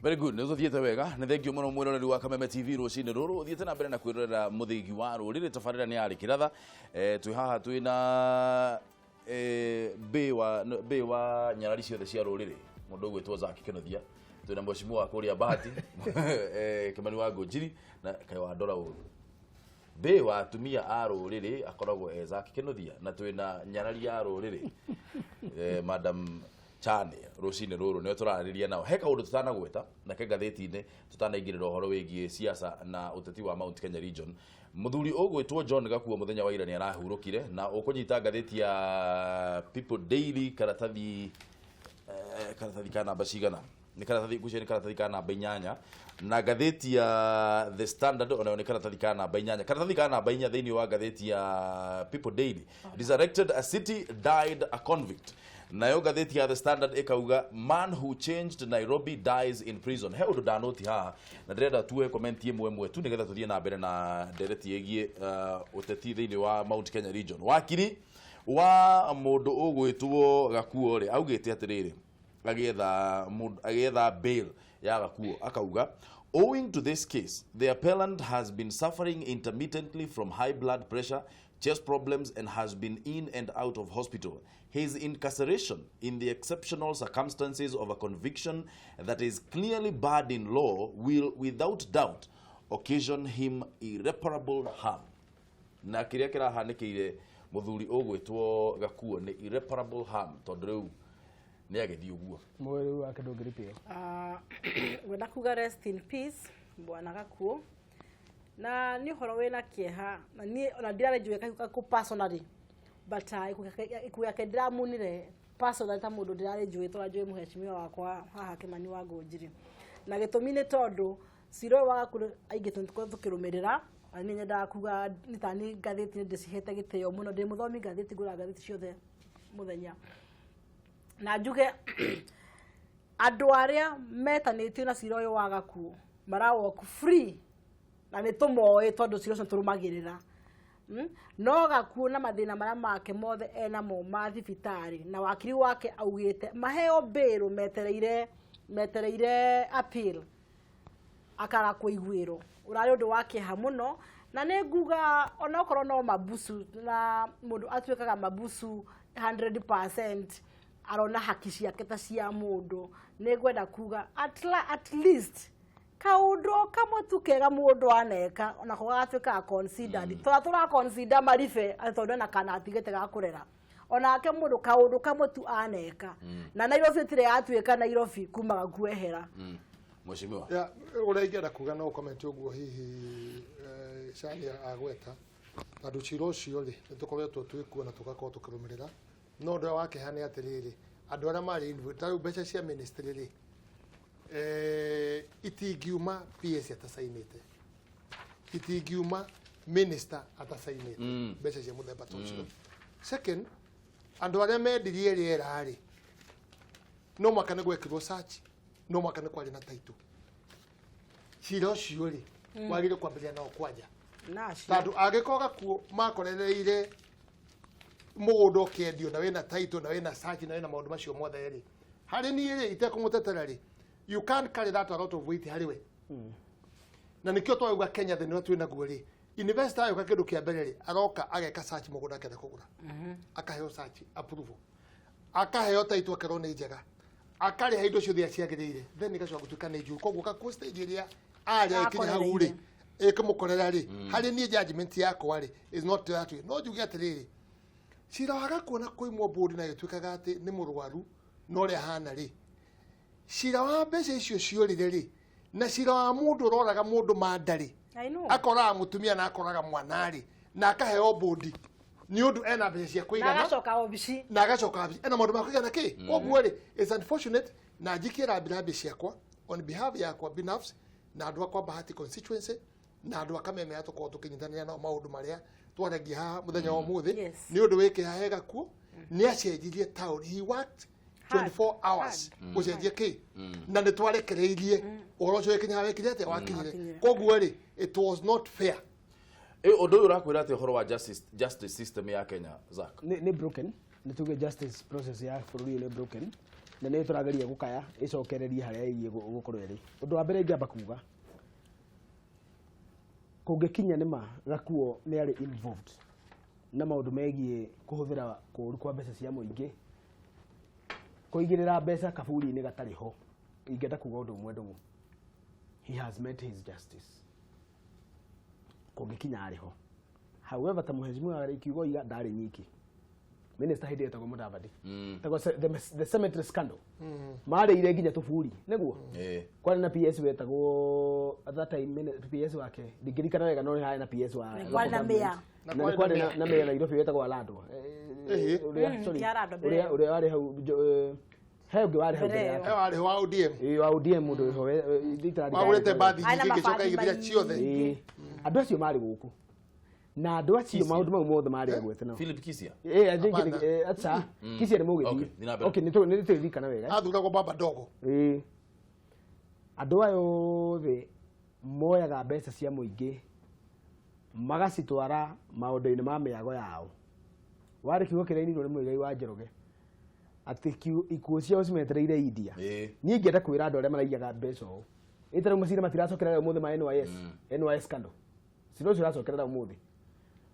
Very good, nĩ tũthiĩte wega. Nĩ thengiũ mũno mwĩroreri wa Kameme TV rũcinĩ rũrũ ũthiĩte na mbere na kwĩrorera mũthĩgi wa rũrĩrĩ. Tabarĩra nĩ yarĩ kĩratha. Twĩ haha twĩ na bĩ wa nyarari ciothe cia rũrĩrĩ, mũndũ ũgwĩtwo Zaki Kĩnuthia. Twĩ na mheshimiwa wa kũrĩa Bahati, Kĩmani wa Ngũnjiri, na kaĩ wa ndora ũru. Bĩ wa atumia a rũrĩrĩ akoragwo e Zaki Kĩnuthia, na twĩ na nyarari ya rũrĩrĩ, Madam Chane. Rũcinĩ rũrũ nĩo tũrarĩria nao. He kaũndũ tũtanagweta nake ngathĩti-inĩ tũtanaingĩrĩra ũhoro wĩgiĩ siasa na ũteti wa Mount Kenya region. Mũthuri ũgwĩtwo John Gakuo mũthenya wa ira nĩ arahurũkire, na ũkũnyita ngathĩti ya People Daily karatathi ka namba cigana? Nĩ karatathi ngwĩciria nĩ karatathi ka namba 8, na ngathĩti ya The Standard onayo nĩ karatathi ka namba 8, karatathi ka namba 4 thĩinĩ wa ngathĩti ya People Daily: "Resurrected a city, died a convict." Nayo ngathĩti ya The Standard ĩkauga, "Man who changed Nairobi dies in prison." He ũndũ ndanoti haha na ndĩrenda tuoe comment ĩmwe ĩmwe tu nĩgetha tũthiĩ na mbere na ndereti ĩgiĩ ũteti thĩinĩ wa Mount Kenya region. Wakiri wa mũndũ ũgwĩtwo Gakuo rĩ, augĩte atĩrĩrĩ, agĩetha bail ya Gakuo, akauga, "Owing to this case, the appellant has been suffering intermittently from high blood pressure, chest problems and has been in and out of hospital. His incarceration in the exceptional circumstances of a conviction that is clearly bad in law will without doubt occasion him irreparable harm." Na kĩrĩa kĩrahanĩkĩire mũthuri ũgwĩtwo Gakuo nĩ irreparable harm, tondũ rĩu nĩ agĩthiĩ ũguo. Mwĩrĩ wake ndũngĩripĩo. Ah, ngwenda kuga rest in peace bwana Gakuo, na nĩ ũhoro wĩna kĩeha, na niĩ ona ndirarĩ njũĩ Gakuo personally, but ikuũ yake ndĩramunire personally ta mũndũ ndĩrarĩ njũĩ, tondũ njũĩ mũheshimiwa wakwa haha Kĩmani wa Ngũnjiri. Na gĩtũmi nĩ tondũ cira ũyũ wa Gakuo aingĩ tũkorwo tũkĩrũmĩrĩra, na niĩ nyendaga kuga nĩ tani ngathĩti nĩ ndĩcihete gĩtĩo mũno. Ndĩ mũthomi ngathĩti, ngũraga ngathĩti ciothe mũthenya, na njuge andũ arĩa metanĩtio na cira ũyũ wa Gakuo mara walk free, na nĩ tũmoĩ tondũ cira ũcio tũrũmagĩrĩra. No Gakuo na mathĩna marĩa make mothe enamo ma thibitarĩ, na wakiri wake augĩte maheo bail, metereire appeal, akaga kũiguĩrwo. Ũrarĩ ũndũ wa kĩeha mũno, na nĩ nguga onokorwo no mabusu na mũndũ atuĩkaga mabusu 100%, arona haki ciake ta cia mũndũ. Nĩ ngwenda kuga at least kaũndũ o kamwe tu kega mũndũ aneka, onako gagatuĩkaga considered, tũrĩa tũra consider maribe atĩ tondũ ena kana atigĩte ga kũrera. Onake mũndũ kaũndũ kamwe tu aneka, na Nairobi ĩtirĩ yatuĩka Nairobi kuma Gakuehera. Mheshimiwa. Ya, ũrĩa ingĩenda kuga no comment ũguo hihi Shani agweta, tondũ cira ũcio rĩ, nĩ tũkoretwo twĩkuo na tũgakorwo tũkĩrũmĩrĩra, no ũndũ ũrĩa wa kĩeha nĩ atĩrĩrĩ, andũ arĩa marĩ involved, ta rĩu mbeca cia ministry rĩ, itingiuma PS atacainĩte, itingiuma minister atacainĩte mbeca cia mũthemba ta ũcio. Second, andũ arĩa mendirie rĩera rĩ, no mwaka nĩ gwekirwo search, no mwaka nĩ kwarĩ na title. Cira ũcio rĩ, wagĩrĩire kwambĩrĩria nao kwanja, nacio tondũ angĩkorwo Gakuo makorereire mũgũnda ũkĩendio na wĩna title na wĩna search na wĩna maũndũ macio mothe rĩ, harĩ niĩ rĩ, itekũmũtetera rĩ, you can't carry that a lot of weight harĩ we. Na nĩkĩo twauga Kenya thĩna ũrĩa twĩ naguo rĩ, investor agĩũka, kĩndũ kĩa mbere rĩ, aroka ageka search mũgũnda akĩenda kũgũra, akaheo search approval, akaheo title, akerwo nĩ njega, akarĩha indo ciothe iria ciagĩrĩire, then igacoka gũtuĩka nĩ njũru. Koguo Gakuo stage ĩrĩa arĩa ĩkinya hau rĩ, ĩkĩmũkorera rĩ, harĩ niĩ judgment yakwa rĩ is not that way. No njuge atĩrĩrĩ, cira wa Gakuo na kũimwo bũndi na gĩtuĩkaga atĩ nĩ mũrwaru na ũrĩa ahana rĩ, cira wa mbeca icio ciorire rĩ, na cira wa mũndũ ũroraga mũndũ manda rĩ, I know. akoraga mũtumia na akoraga mwana rĩ, na akaheo bũndi nĩ ũndũ ena mbeca cia na kũigana, agacoka obici, na agacoka wabici ena maũndũ ma kũigana kĩ. Koguo rĩ, it's unfortunate, na njikie rambirambi ciakwa on behalf yakwa binafsi na andũ akwa Bahati constituency na andũ a Kameme arĩa tũkoragwo tũkĩnyitanĩra nao maũndũ marĩa twaragia haha mũthenya wa ũmũthĩ. Nĩ ũndũ wĩ kĩeha he Gakuo, nĩ acenjirie town. He worked 24 hours gũcenjia kĩ, na nĩ twarekereirie ũhoro ũcio wĩkinya wekire atĩa wakinyire. Wakinyire. Koguo rĩ, it was not fair. Ũndũ ũyũ ũrakwĩra atĩ ũhoro wa justice system ya Kenya, Zack? Nĩ broken. Nĩ tuge justice process ya bũrũri ũyũ nĩ broken. Na nĩ tũrageria gũkaya ĩcokererie harĩa ĩgiĩ gũkorwo ĩrĩ. Ũndũ wa mbere ingĩamba kuga, kũngĩkinya nĩ ma Gakuo nĩ arĩ involved na maũndũ megiĩ kũhũthĩra kũũru kwa mbeca cia mũingĩ, kũigĩrĩra mbeca kaburi-inĩ gatarĩ ho, ingĩenda kuga ũndũ ũmwe ndũng'ũ, he has met his justice kũngĩkinya arĩ ho. However, ta mheshimiwa kiugo iga ndarĩ nyiki, minister hĩndĩ ĩyo etagwo Mudavadi, etagwo the cemetery scandal, marĩire nginya tũburi nĩguo. Kwarĩ na PS wetagwo at that time PS wake ndingĩririkana wega, no nĩ harĩ na PS wa Nĩ kwarĩ na mayor. Na nĩ kwarĩ na mayor Nairobi wetagwo Aladwa. Ĩhĩ. Ũrĩa, sorry, Ti Aladwa mbere ũrĩa ĩyo. Ũrĩa warĩ hau he ũngĩ warĩ hau Mbere mbere ĩyo. yake. He warĩ wa ODM. Ĩĩ, wa ODM, mũndũ wĩho wagũrĩte mbathi Arĩ na nyingĩ igĩcoka mabathi igĩthira ciothe. Ĩĩ. Andũ acio marĩ gũkũ na andũ acio maũndũ mau mothe marĩ agwete nao. Philip Kisia. Ĩĩ, I think Hapana. acha Kisia nĩ mũgĩthiĩ. Okay, thiĩ na mbere. Okay, nĩ tũririkana wega. Athuragwo baba ndogo. Ĩĩ, andũ aya othe moyaga mbeca cia mũingĩ magacitwara maũndũ-inĩ ma mĩago yao. Warĩ kiugo kĩrainirwo nĩ Mũigai wa Njoroge atĩ ikuũ ciao cimetereire India. Niĩ ingĩenda kwĩra andũ arĩa maraiyaga mbeca ũũ, ĩ ta rĩu macira matiracokerera ũmũthĩ ma NYS, NYS scandal, cira ũcio ũracokerera ũmũthĩ.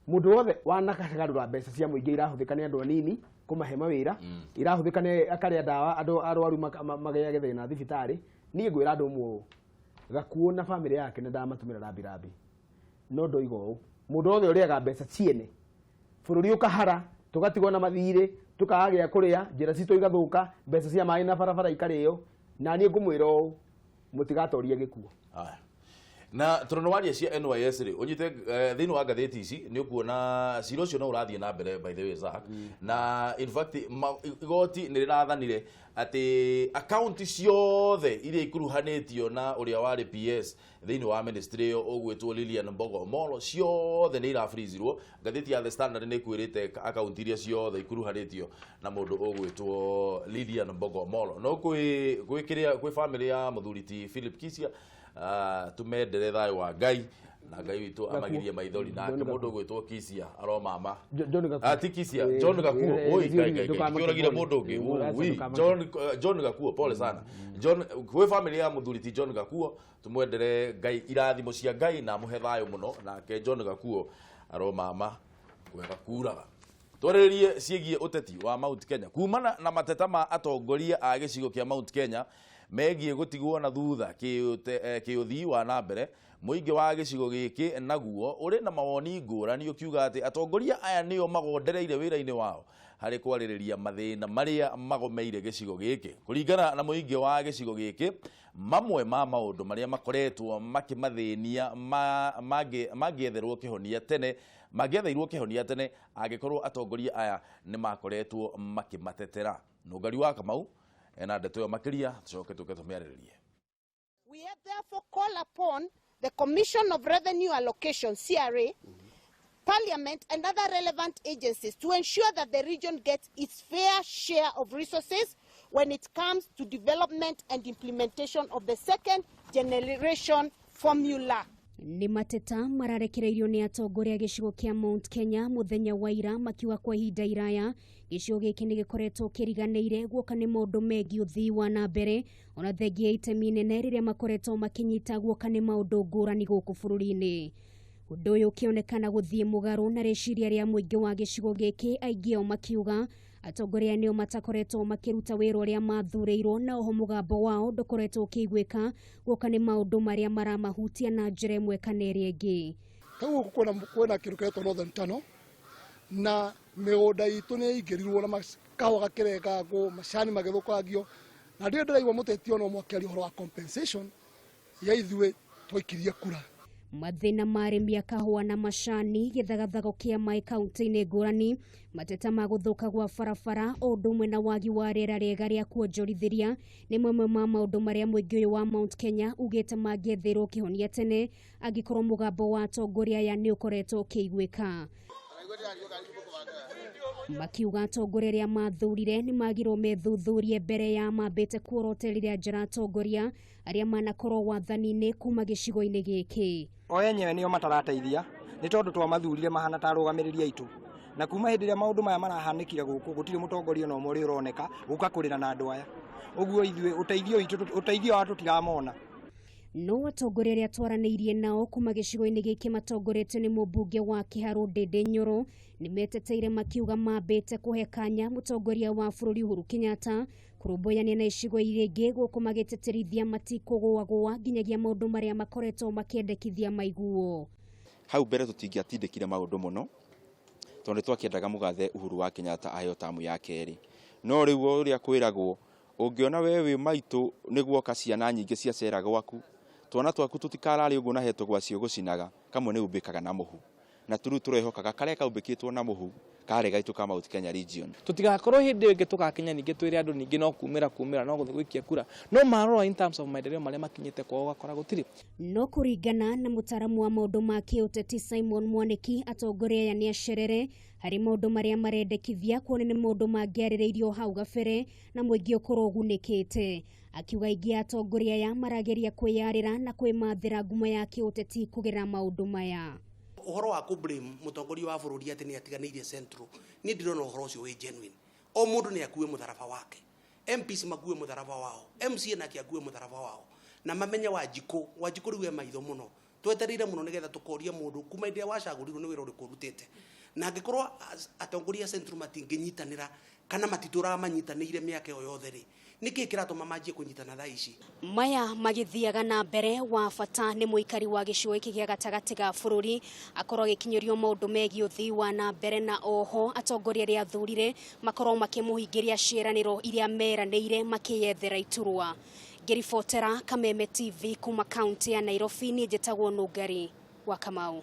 Mũndũ wothe wanakagarũra mbeca cia mũingĩ irahũthĩka nĩ andũ anini kũmahe mawĩra, irahũthĩka nĩ akarĩa ndawa andũ arwaru magĩage thĩna thibitarĩ, niĩ ngwĩra andũ ũmwe ũũ, Gakuo na bamĩrĩ yake nĩ ndamatũmĩra rambirambi. No ndoiga ũũ, mũndũ wothe ũrĩaga mbeca ciene bũrũri ũkahara, tũgatigwo na mathirĩ, tũkaga gĩa kũrĩa, njĩra citũ igathũka, mbeca cia maĩ na barabara ikarĩo, na niĩ ngũmwĩra ũũ, mũtigatorie gĩkuo. Aya. Na tondũ nĩ waria cia NYS rĩ, ũnyite thĩinĩ wa ngathĩti ici nĩ ũkuona cira ũcio no ũrathiĩ na mbere, by the way, Zack. Na in fact igoti nĩ rĩrathanire atĩ akaunti ciothe iria ikuruhanĩtio na ũrĩa warĩ PS thĩinĩ wa ministry ĩyo ũgwĩtwo Lilian Mbogo Molo ciothe nĩ irafrizirwo. Ngathĩti ya The Standard nĩ ĩkwĩrĩte akaunti iria ciothe ikuruhanĩtio na mũndũ ũgwĩtwo Lilian Mbogo Molo. No kwĩ kĩrĩa kwĩ family ya mũthuri ti Philip Kisia, tumendere thayũ wa Ngai na Ngai witũ amagirie maithori nake John mũndũ ũgwĩtwo Kisia aromama. John Gakuo. Ah, ti Kisia, John Gakuo. Eh, Oi, Ngai Ngai Ngai. ndũkamake Kĩũragire pole. mũndũ ũngĩ. Aca, Ui, ndũkamake. John Gakuo, pole sana. John, kwĩ family ya mũthuri ti John Gakuo, tumwendere Ngai irathimo cia Ngai na amũhe thayũ mũno, nake John Gakuo aromama kwega kuraga. Twarĩrĩrie ciĩgiĩ ũteti wa Mount Kenya kumana na mateta ma atongoria a gĩcigo kĩa Mount Kenya megiĩ gũtigwo na thutha kĩũthii wa na mbere. Mũingĩ wa gĩcigo gĩkĩ naguo ũrĩ na mawoni ngũrani ũkiuga atĩ atongoria aya nĩo magondereire wĩra-inĩ wao harĩ kwarĩrĩria mathĩna marĩa magomeire gĩcigo gĩkĩ. Kũringana na mũingĩ wa gĩcigo gĩkĩ, mamwe ma maũndũ marĩa makoretwo makĩmathĩnia mangĩetherwo kĩhonia tene, mangĩetheirwo kĩhonia tene angĩkorwo atongoria aya nĩ makoretwo makĩmatetera. Nũngari wa Kamau ena ndeto ĩyo makĩria, tũcoke tũke tũmĩarĩrĩrie. We have therefore called upon the Commission of Revenue Allocation, CRA, Parliament and other relevant agencies to ensure that the region gets its fair share of resources when it comes to development and implementation of the second generation formula. Nĩ mateta mararekereirio nĩ atongoria a gĩcigo kĩa Mount Kenya mũthenya wa ira, makiuga kwa ihinda iraya gĩcigo gĩkĩ nĩ gĩkoretwo kĩriganĩire guoka nĩ maũndũ megiĩ ũthii wa na mbere, ona thengia ya itemi inene rĩrĩa makoretwo makĩnyita guoka nĩ maũndũ ngũrani gũkũ bũrũri-inĩ. Ũndũ ũyũ ũkĩonekana gũthiĩ mũgarũ na rĩciria rĩa mũingĩ wa gĩcigo gĩkĩ, aingĩ ao makiuga atongoria nĩo matakoretwo makĩruta wĩra ũrĩa mathurĩirwo, na oho mũgambo wao ndũkoretwo ũkĩiguĩka guoka nĩ maũndũ marĩa maramahutia na njĩra ĩmwe kana ĩrĩa ĩngĩ. Rĩu gũkũ kwĩna kĩndũ kĩretwo Northern Tunnel, na mĩgũnda itũ nĩ yaingĩrirwo na kahũa gakĩrengangwo, macani magĩthũkangio, na ndirĩ ndĩraigua mũteti ona ũmwe akĩaria ũhoro wa compensation ya ithuĩ twaikirie kura. Mathĩna ma arĩmi a kahũa na macani, gĩthagathago kĩa maĩ kaunti-inĩ ngũrani, mateta ma gũthũka gwa barabara o ũndũ ũmwe na wagi wa rĩera rĩega rĩa kuonjorithĩria nĩ mamwe ma maũndũ marĩa mũingĩ ũyũ wa Mount Kenya ugĩte mangĩetheirwo kĩhonia tene angĩkorwo mũgambo wa atongoria aya nĩ ũkoretwo ũkĩiguĩka. Makiuga atongoria arĩa mathurire nĩ magirwo methuthurie mbere ya mambĩte kuoroteria njĩra atongoria arĩa manakorwo wathani-inĩ kuma gĩcigo-inĩ gĩkĩ. O enyewe nĩo matarateithia, nĩ tondũ twamathurire mahana ta arũgamĩrĩri aitũ, na kuma hĩndĩ ĩrĩa maũndũ maya marahanĩkire gũkũ gũtirĩ mũtongoria ona ũmwe ũrĩa ũroneka gũka kũrĩra na andũ aya. Ũguo ithuĩ ũteithio witũ, ũteithio wa tũtiramona. No atongoria arĩa twaranĩirie nao kuma gĩcigo-inĩ gĩkĩ matongoretio nĩ mũmbunge wa Kĩharũ Ndĩndĩ Nyoro nĩ meteteire makiuga mambĩte kũhe kanya mũtongoria wa bũrũri Uhuru Kenyatta kũrũmbũyania na icigo iria ingĩ gũkũ magĩtĩtĩrithia matikũgũagũa nginyagia maũndũ marĩa makoretwo makĩendekithia maiguo. Hau mbere tũtingĩatindĩkire maũndũ mũno tondũ nĩ twakĩendaga mũgathe Uhuru wa Kenyatta aheo tamu ya kerĩ, no rĩu ũrĩa kwĩragwo ũngĩona we wĩ maitũ nĩguoka ciana nyingĩ ciacera gwaku, twana twaku tũtikararĩ ũguo na he tũgwacio gũcinaga kamwe nĩ umbĩkaga na mũhu, na tũrĩu tũrehokaga karĩa kaumbĩkĩtwo na mũhu karĩ gaitũ ka Mount Kenya region. Tutigakorwo hĩndĩ ĩyo ĩngĩ tũgakinya ningĩ twĩre andũ ningĩ no kumĩra kumĩra no gũthiĩ gũikia kura, no marora in terms of maendeleo marĩa makinyĩte kwao ũgakora gũtirĩ. No kũringana na mũtaaramu wa maũndũ ma kĩũteti Simon Mwaniki, atongoria aya nĩ acerere harĩ maũndũ marĩa marendekithia kuona nĩ maũndũ mangĩarĩrĩirio hau gabere na mũingĩ ũkorwo ũgunĩkĩte. Akiuga aingĩ a atongoria aya marageria kwĩyarĩra na kwĩmathĩra ngumo ya kĩũteti kũgerera maũndũ maya. Ũhoro wa kũ blame mũtongoria wa bũrũri atĩ nĩ atiganĩirie Central, niĩ ndirona ũhoro ũcio wĩ genuine. O mũndũ nĩ akue mũtharaba wake, MPs makue mũtharaba wao, MCA nake akue mũtharaba wao, na mamenye Wanjikũ. Wanjikũ rĩu e maitho mũno, twetereire mũno nĩgetha tũkoria mũndũ kuma hĩndĩ ĩrĩa wacagũrirwo nĩ wĩra ũrĩkũ ũrutĩte. Na angĩkorwo atongoria a Central matingĩnyitanĩra kana matitũraga manyitanĩire mĩaka ĩyo yothe rĩ, nĩkĩĩ kĩratũma manjie kũnyitana thaa ici? Maya magĩthiaga na mbere, wa bata nĩ mũikari wa gĩcigo gĩkĩ gĩa gatagatĩ ga bũrũri akorwo agĩkinyĩrio maũndũ megiĩ ũthii wa na mbere, na oho atongoria arĩa athurire makorwo makĩmũhingĩria ciĩranĩro iria meranĩire makĩyethera iturwa. Ngĩribotera Kameme TV kuma kaunti ya Nairobi, niĩ njĩtagwo Nũngari wa Kamau.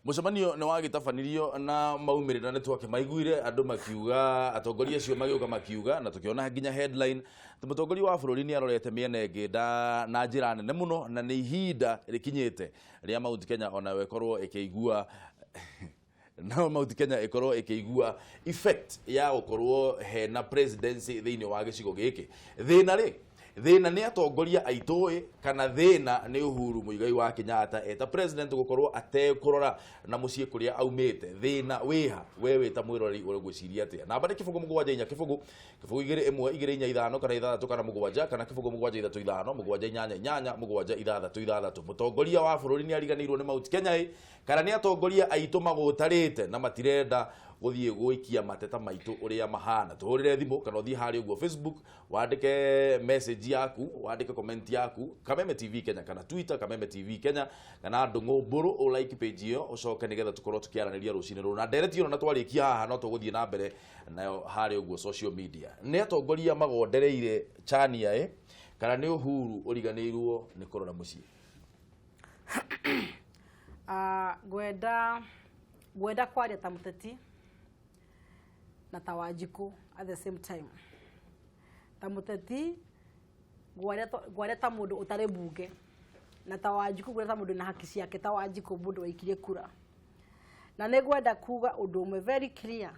Mũcemanio nĩ wagĩtabanirio na maumĩrĩra nĩ twakĩmaiguire andũ makiuga, atongoria acio magĩũka makiuga, na tũkĩona nginya headline atĩ mũtongoria wa bũrũri nĩ arorete mĩena ĩngĩ na njĩra nene mũno, na nĩ ihinda rĩkinyĩte rĩa Mount Kenya onayo ĩkorwo ĩkĩigua, na Mount Kenya ĩkorwo ĩkĩigua effect ya gũkorwo hena presidency thĩinĩ wa gĩcigo gĩkĩ. Thĩna rĩ, thĩna nĩ atongoria aitũ ĩ, kana thĩna nĩ Uhuru Muigai wa Kenyatta eta president gũkorwo atekũrora na mũciĩ kũrĩa aumĩte? Thĩna wĩha? We wĩ ta mwĩroreri ũgwĩciria atĩa? Namba nĩ 0 7 4 0 0 2 1 2 4 5 kana 6 kana 7 kana 0 7 3 5 7 8 8 7 6 6. Mũtongoria wa bũrũri nĩ ariganĩirwo nĩ Mount Kenya ĩ, kana nĩ atongoria aitũ magũtarĩte na matirenda gũthiĩ gũikia mateta maitũ ũrĩa mahana? Tũhũrĩre thimũ kana ũthiĩ harĩa ũguo Facebook wandĩke message yaku, wandĩke comment yaku, Kameme TV Kenya, kana Twitter Kameme TV Kenya, kana Ndũng'ũ Mbũrũ, ũ like page ĩyo ũcoke nĩgetha tũkorwo tũkĩaranĩria rũcinĩ rũrũ na ndereti ĩno, na twarĩkia haha no tũgũthiĩ na mbere nayo harĩa ũguo social media. Nĩ atongoria magondereire chania ĩ, kana nĩ Uhuru ũriganĩirwo nĩ kũrora mũciĩ? Ngwenda kwaria ta mũteti na ta Wanjikũ at the same time. Ta mũteti ngwaria ta mũndũ ũtarĩ mbunge, na ta Wanjikũ ngwaria ta mũndũ na haki ciake, ta Wanjikũ mũndũ waikirie kura. Na nĩ ngwenda kuga ũndũ ũmwe very clear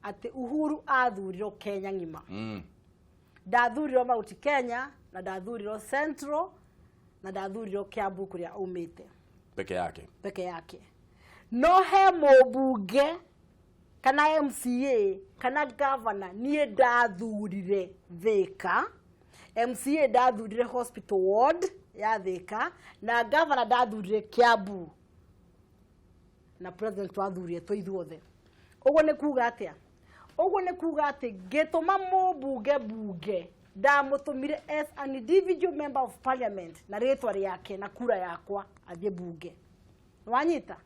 atĩ Uhuru athurirwo Kenya ng'ima. Ndathurirwo Mount Kenya, na ndathurirwo Central, na ndathurirwo Kiambu kũrĩa aumĩte peke yake. Peke yake. No he mũmbunge kana MCA kana governor niĩ ndathurire Thika, MCA ndathurire hospital ward ya Thika, na governor ndathurire Kiambu, na president twathurire twĩ ithuothe. Ũguo nĩ kuga atĩa? Ũguo nĩ kuga atĩ ngĩtũma mũmbunge bunge, ndamũtũmire as an individual member of parliament na rĩtwa rĩake na kura yakwa athiĩ bunge. Wanyita?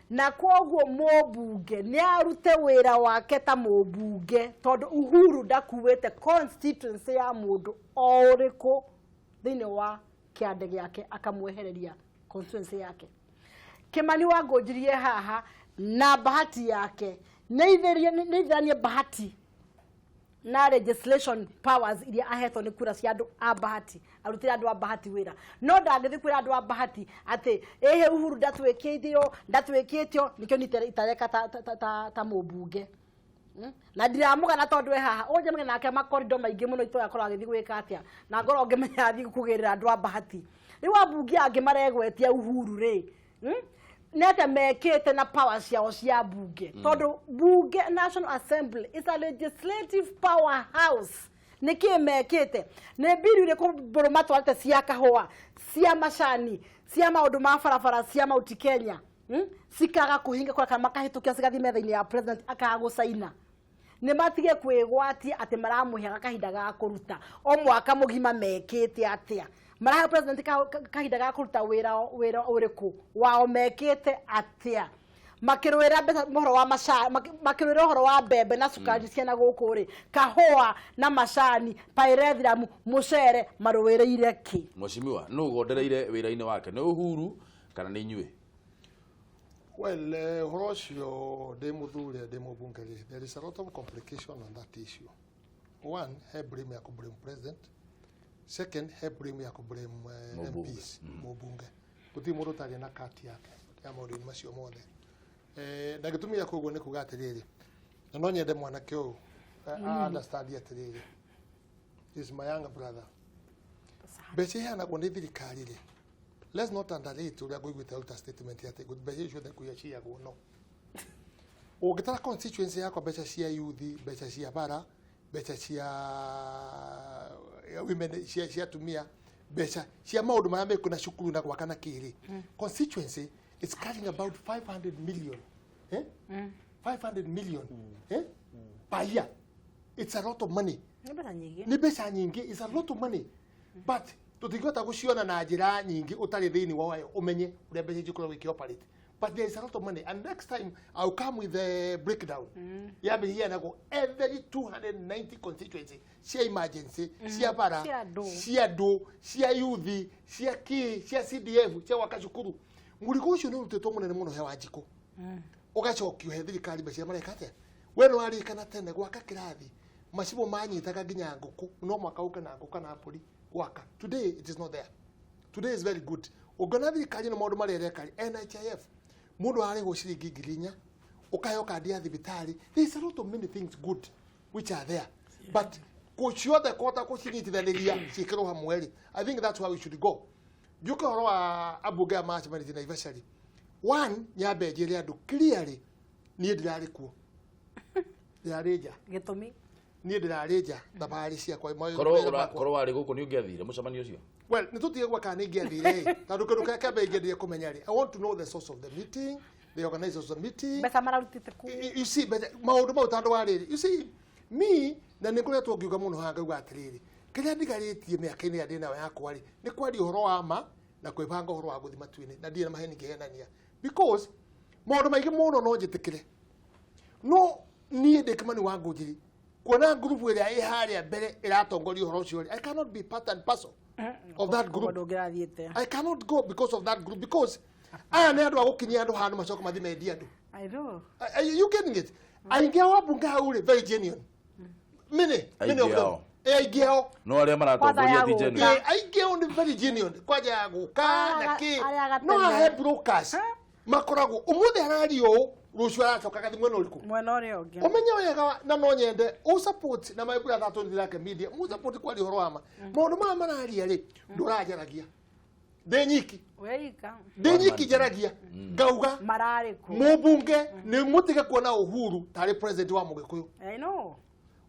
Na koguo mũmbunge nĩ arute wĩra wake ta mũmbunge, tondũ Uhuru ndakuĩte constituency ya mũndũ o ũrĩkũ thĩinĩ wa kĩande gĩake akamwehereria constituency yake. Kimani wa Ngũnjirie haha na bahati yake nĩ ithanie bahati na legislation powers iria ahetwo nĩ kura cia andũ a bahati, arutĩre andũ a bahati wĩra. No ndangĩthiĩ kwĩra andũ a bahati atĩ ĩhĩ Uhuru ndatwĩkĩtio ndatwĩkĩtio, nĩkĩo niĩ itareka ta mũmbunge. Na ndiramũgana tondũ e haha ũnjemania nake makorido maingĩ mũno itũra akorwo agĩthiĩ gwĩka atĩa, na ngorwo ngĩmenya athiĩ kũgĩrĩra andũ a bahati. Rĩu ambunge angĩ maregwetia Uhuru rĩ, nĩ atĩa mekĩte na power ciao cia bunge? Tondũ bunge, National Assembly, is a legislative power house. Nĩkĩ mekĩte? Nĩ mbiru irĩkũ mbũrũ matwarĩte cia kahũa, cia macani, cia maũndũ ma barabara cia Mount Kenya? Cikaga kũhinga kũra kana makahĩtũkia cigathiĩ metha-inĩ ya president akaga gũcaina. Nĩ matige kwĩgwatia atĩ maramũheaga kahinda ga kũruta o mwaka mũgima. Mekĩte atĩa? Marahe president kahinda ga kũruta wĩra, wĩra ũrĩkũ wao? Mekĩte atĩa makĩrũĩra mbeca ũhoro wa macani, makĩrũĩra ũhoro wa mbembe na cukari ciana gũkũ rĩ, kahũa na macani, pyrethrum, mũcere, marũĩrĩire kĩ? Mheshimiwa, nũ ũgondereire wĩra-inĩ wake, nĩ Uhuru kana nĩ inyuĩ? Well, ũhoro ũcio ndĩ mũthure, ndĩ mũmbunge rĩ, there is a lot of complication on that issue. One, he blame ya kũ blame president. Second, he blame ya kũ blame Mũmbunge. MPs, mũmbunge. Gũtirĩ mũndũ ũtarĩ na kati yake ya maũndũ-inĩ macio mothe. Na gĩtũmi gĩa koguo nĩ kuga atĩrĩrĩ, na no nyende mwanake ũyũ understand atĩrĩrĩ, is my younger brother. Mbeca iheanagwo nĩ thirikari rĩ, let's not underrate ũrĩa ngũiguĩte aruta statement atĩ mbeca icio ciothe kũiya ciyagwo. No ũngĩtara constituency yakwa, mbeca cia youth, mbeca cia bara, mbeca cia women, cia atumia, mbeca cia maũndũ marĩa mekũ na cukuru na gwaka na kĩrĩ, constituency is carrying about 500 million, eh? 500 million, eh? Per year. It's a lot of money. Nĩ mbeca nyingĩ. Nĩ mbeca nyingĩ, it's a lot of money, but tũtingĩhota gũciona na njĩra nyingĩ ũtarĩ thĩinĩ wayo ũmenye ũrĩa mbeca icio ikoragwo ikĩoperate, but there is a lot of money, and next time I'll come with the breakdown ya mbeca iheanagwo every 290 constituency, cia emergency, cia bara, Cia andũ. Cia andũ, cia youth, cia kĩ, cia CDF, cia gwaka cukuru. Mũrigo ũcio nĩ ũrutĩtwo mũnene mũno he Wanjikũ, ũgacokio he thirikari. Mbeca iria mareka atĩa? We nĩ warikana tene gwaka kĩrathi macibũ manyitaga nginya ngũkũ, no mwaka ũke na ngũkũ kana mbũri gwaka. Today it is not there. Today is very good. Ũngĩona thirikari ĩno maũndũ marĩa ĩreka, NHIF, mũndũ ararĩhwo ciringi 4,000, ũkaheo kandi ya thibitarĩ. There is a lot of many things good which are there, but ciothe kũhota kũcinyitithanĩria ciĩkĩrwo hamwe rĩ, I think that's where we should go. Njuke ũhoro wa ambunge aya macemanĩtie Naivasha rĩ, one, nyambe njĩre andũ clearly, niĩ ndirarĩ kuo, ndĩrarĩ nja. Gĩtũmi? Niĩ ndĩrarĩ nja, thabarĩ ciakwa, Korwo mawĩra makwa. Korwo warĩ gũkũ, nĩ ũngĩathire mũcemanio ũcio? Well, nĩ tũtige gwa kana nĩ ingĩathire ĩ, tondũ kĩndũ kĩrĩa kĩa mbere ingĩendire kũmenya rĩ, I want to know the source of the meeting, the organizers of the meeting. Mbeca mararutĩte kũ? You see, but maũndũ mau tondũ wa rĩrĩ, you see me, na nĩ ngoretwo ngiuga mũno haha ngauga atĩrĩrĩ, kĩrĩa ndigarĩtie mĩaka-inĩ ĩrĩa ndĩ nayo yakwa rĩ, nĩ kwaria ũhoro wa ma na kwĩbanga ũhoro wa gũthiĩ matu-inĩ, na ndirĩ na maheni ngĩhenania, because maũndũ maingĩ mũno no njĩtĩkĩre, no niĩ ndĩ Kimani wa Ngũnjiri, kuona ngurubu ĩrĩa ĩ harĩa mbere ĩratongoria ũhoro ũcio rĩ, I cannot be part and parcel of that group. Ndũngĩrathiĩte. I cannot go because of that group, because aya nĩ andũ a gũkinyia andũ handũ macoka mathiĩ mendie andũ. I know. Are you getting it? Aingĩ ao ambunge hau rĩ, very genuine, many many of Aingĩ them. ao. Eh, aingĩ ao. No arĩa maratongoria ti Kwanza ya genuine. Eh, aingĩ ao nĩ very genuine, kwanja ya gũka na kĩ. Arĩa gatene. No hahe brokers makoragwo ũmũthĩ araria ũũ, rũciũ aracoka gathi mwena ũrĩkũ? Mwena ũrĩa ũngĩ. Ũmenye wega, na no nyende ũ support na my brother Tony Lake Media mu support kwaria ũhoro wa ma. Maũndũ maya mararia rĩ, ndũranjaragia ndĩ nyiki. Weika. Ndĩ nyiki njaragia ngauga Mararĩ kũ? Mũmbunge nĩ mũtige kuona Uhuru tarĩ president wa Mũgĩkũyũ. I know.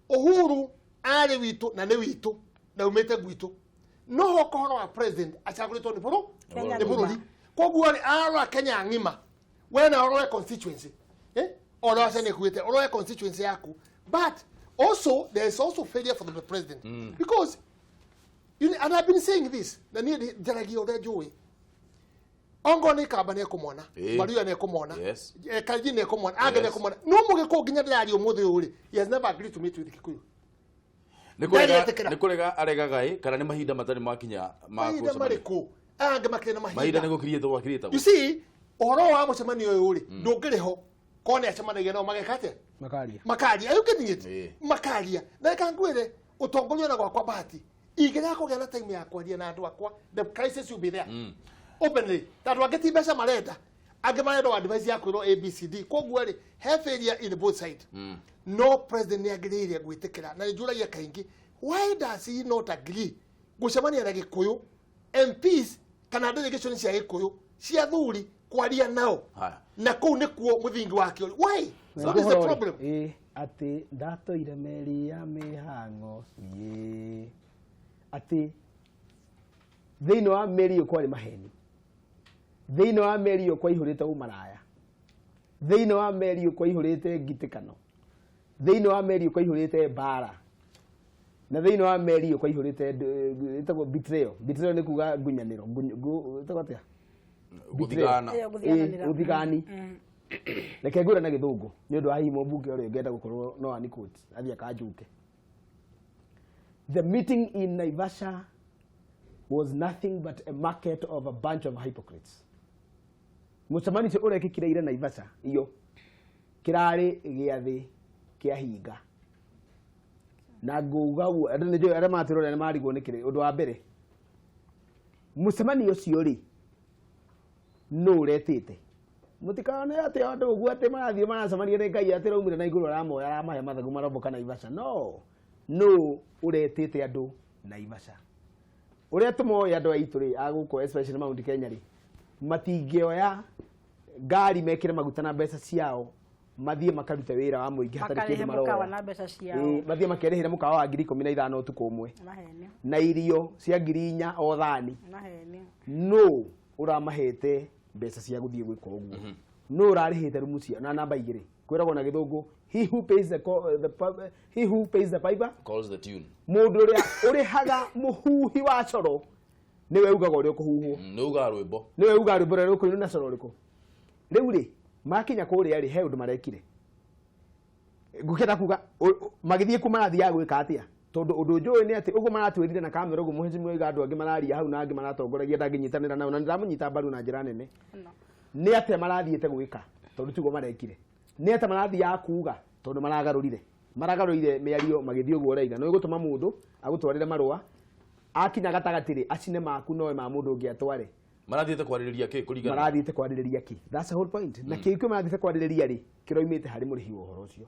Uhuru arĩ witũ na nĩ witũ na umĩte gwitũ, no hoka ũhoro wa president acagũrĩtwo nĩ bũrũ Kenya nĩ bũrũri ng'ima. Koguo rĩ, arora Kenya ng'ima, we na ũrore constituency, eh, oro aca nĩ kuĩte ũrore constituency yaku. But also there is also failure from the president, because you know, and I've been saying this, na niĩ njaragia ũrĩa njũĩ, ongo nĩ Kamba nĩ ekũmona, Maruya nĩ ekũmona, Karenjin nĩ ekũmona, Ange nĩ ekũmona, no Mũgĩkũyũ nginya ndĩraria ũmũthĩ ũyũ rĩ, he has never agreed to meet with Kikuyu. Nĩ kũrega. Ndarĩetĩkĩra. Nĩ kũrega aregaga ĩ, kana nĩ mahinda matarĩ makinya ma Mahinda gũcemania? marĩkũ? Aya angĩ makĩrĩ na mahinda mahinda. nĩ gũkirĩtwo gwakirĩtagwo. You see, ũhoro wa mũcemanio ũyũ rĩ, ndũngĩrĩ ho korwo nĩ acemanagia nao mageka atĩa? Makaria. Makaria. Are you getting it? Makaria. Na reka ngwĩre, ũtongoria ona gwakwa bahati ingĩrega kũgĩa na time ya kwaria na andũ akwa, the crisis will be there openly, tondũ angĩ ti mbeca marenda, angĩ marenda o advice ya kwĩrwo ABCD. Koguo rĩ, he failure in both side. No president nĩ agĩrĩire gwĩtĩkĩra, na nĩ njũragia kaingĩ, why does he not agree gũcemania na Gĩkũyũ MPs kana delegation cia Gĩkũyũ cia thuri? Kwaria nao. Haya. Na kũu nĩkuo mũthingi wake ũrĩ. Why? What is the problem? Ĩ atĩ ndatũire meri ya mĩhang'o ĩ atĩ thĩinĩ wa meri ĩyo kwarĩ maheni, thĩinĩ wa meri ĩyo kwaihũrĩte ũmaraya, thĩinĩ wa meri ĩyo kwaihũrĩte ngitĩkano, thĩinĩ wa meri ĩyo kwaihũrĩte mbara, na thĩinĩ wa meri ĩyo kwaihũrĩte ĩtagwo betrayal. Betrayal nĩ kuga ngunyanĩro, ĩtagwo atĩa? Gũthigana. Ĩyo, gũthigananĩra. Ĩ, ũthigani. Reke ngwĩre na gĩthũngũ nĩ ũndũ wa hihi mũmbunge ũrĩa ũngĩenda gũkorwo no ani quote athiĩ akanjuke. The meeting in Naivasha was nothing but a market of a bunch of hypocrites. Mũcemanio ũcio ũrekĩkire ira Naivasha iyo kĩrarĩ gĩathĩ kĩa hinga. Na nguga ũguo andũ nĩ njũĩ arĩa matũrora nĩ marigwo nĩ kĩrĩ ũndũ wa mbere. Mũcemanio ũcio rĩ nũ ũretĩte? Mũtikone atĩ andũ ũguo atĩ marathiĩ maracemania nĩ Ngai atĩ raumire na igũrũ aramoya aramahe mathagu maromboka Naivasha. No, nũ ũretĩte andũ Naivasha? Ũrĩa tũmoĩ andũ aitũ rĩ a gũkũ especially Mount Kenya rĩ matingĩoya ngari mekĩre maguta na mbeca ciao mathiĩ makarute wĩra wa mũingĩ hatarĩ Makarĩhe kĩndũ mũkawa maroya. na mbeca ciao. Ĩĩ, mathiĩ makerĩhĩre mũkawa wa 15,000 ũtukũ ũmwe Maheni. na irio cia 4,000 o thani. Maheni. Nũ ũramahete mbeca cia gũthiĩ gwĩka ũguo? Nũ ũrarĩhĩte rumu cia na namba 2 kwĩragwo na gĩthũngũ he who pays the, he who pays the piper calls the tune. Mũndũ ũrĩa ũrĩhaga mũhuhi wa coro nĩwe ugaga ũrĩa ũkũhuhwo. Nĩ ugaga rwĩmbo. Nĩwe ugaga rwĩmbo rũrĩa rũkũinwo na coro ũrĩkũ. Rĩu rĩ makinya kũrĩa rĩ he ũndũ marekire. Ngũkĩenda kuga magĩthiĩ kuo marathiaga gwĩka atĩa? Tondũ ũndũ njũĩ nĩ atĩ ũguo maratwĩrire na kamera ũguo mũhecimiwa oiga andũ angĩ mararia hau na angĩ maratongoragia ndangĩnyitanĩra nao na nĩndamũnyita mbaru na njĩra nene. Nĩ atĩa marathiĩte gwĩka tondũ tiguo marekire. Nĩ atĩa marathiaga kuga tondũ maragarũrire. Maragarũrire mĩario magĩthiĩ ũguo ũraiga. Nĩ ũgũtũma mũndũ agũtwarĩre marũa akinya gatagatĩ rĩ acine maku noe ma mũndũ ũngĩ atware. Marathiĩte kwarĩrĩria kĩ kũringana? Marathiĩte kwarĩrĩria kĩ? That's the whole point. Na kĩu kĩu marathiĩte kwarĩrĩria rĩ kĩroimĩte harĩ mũrĩhi wa ũhoro ũcio.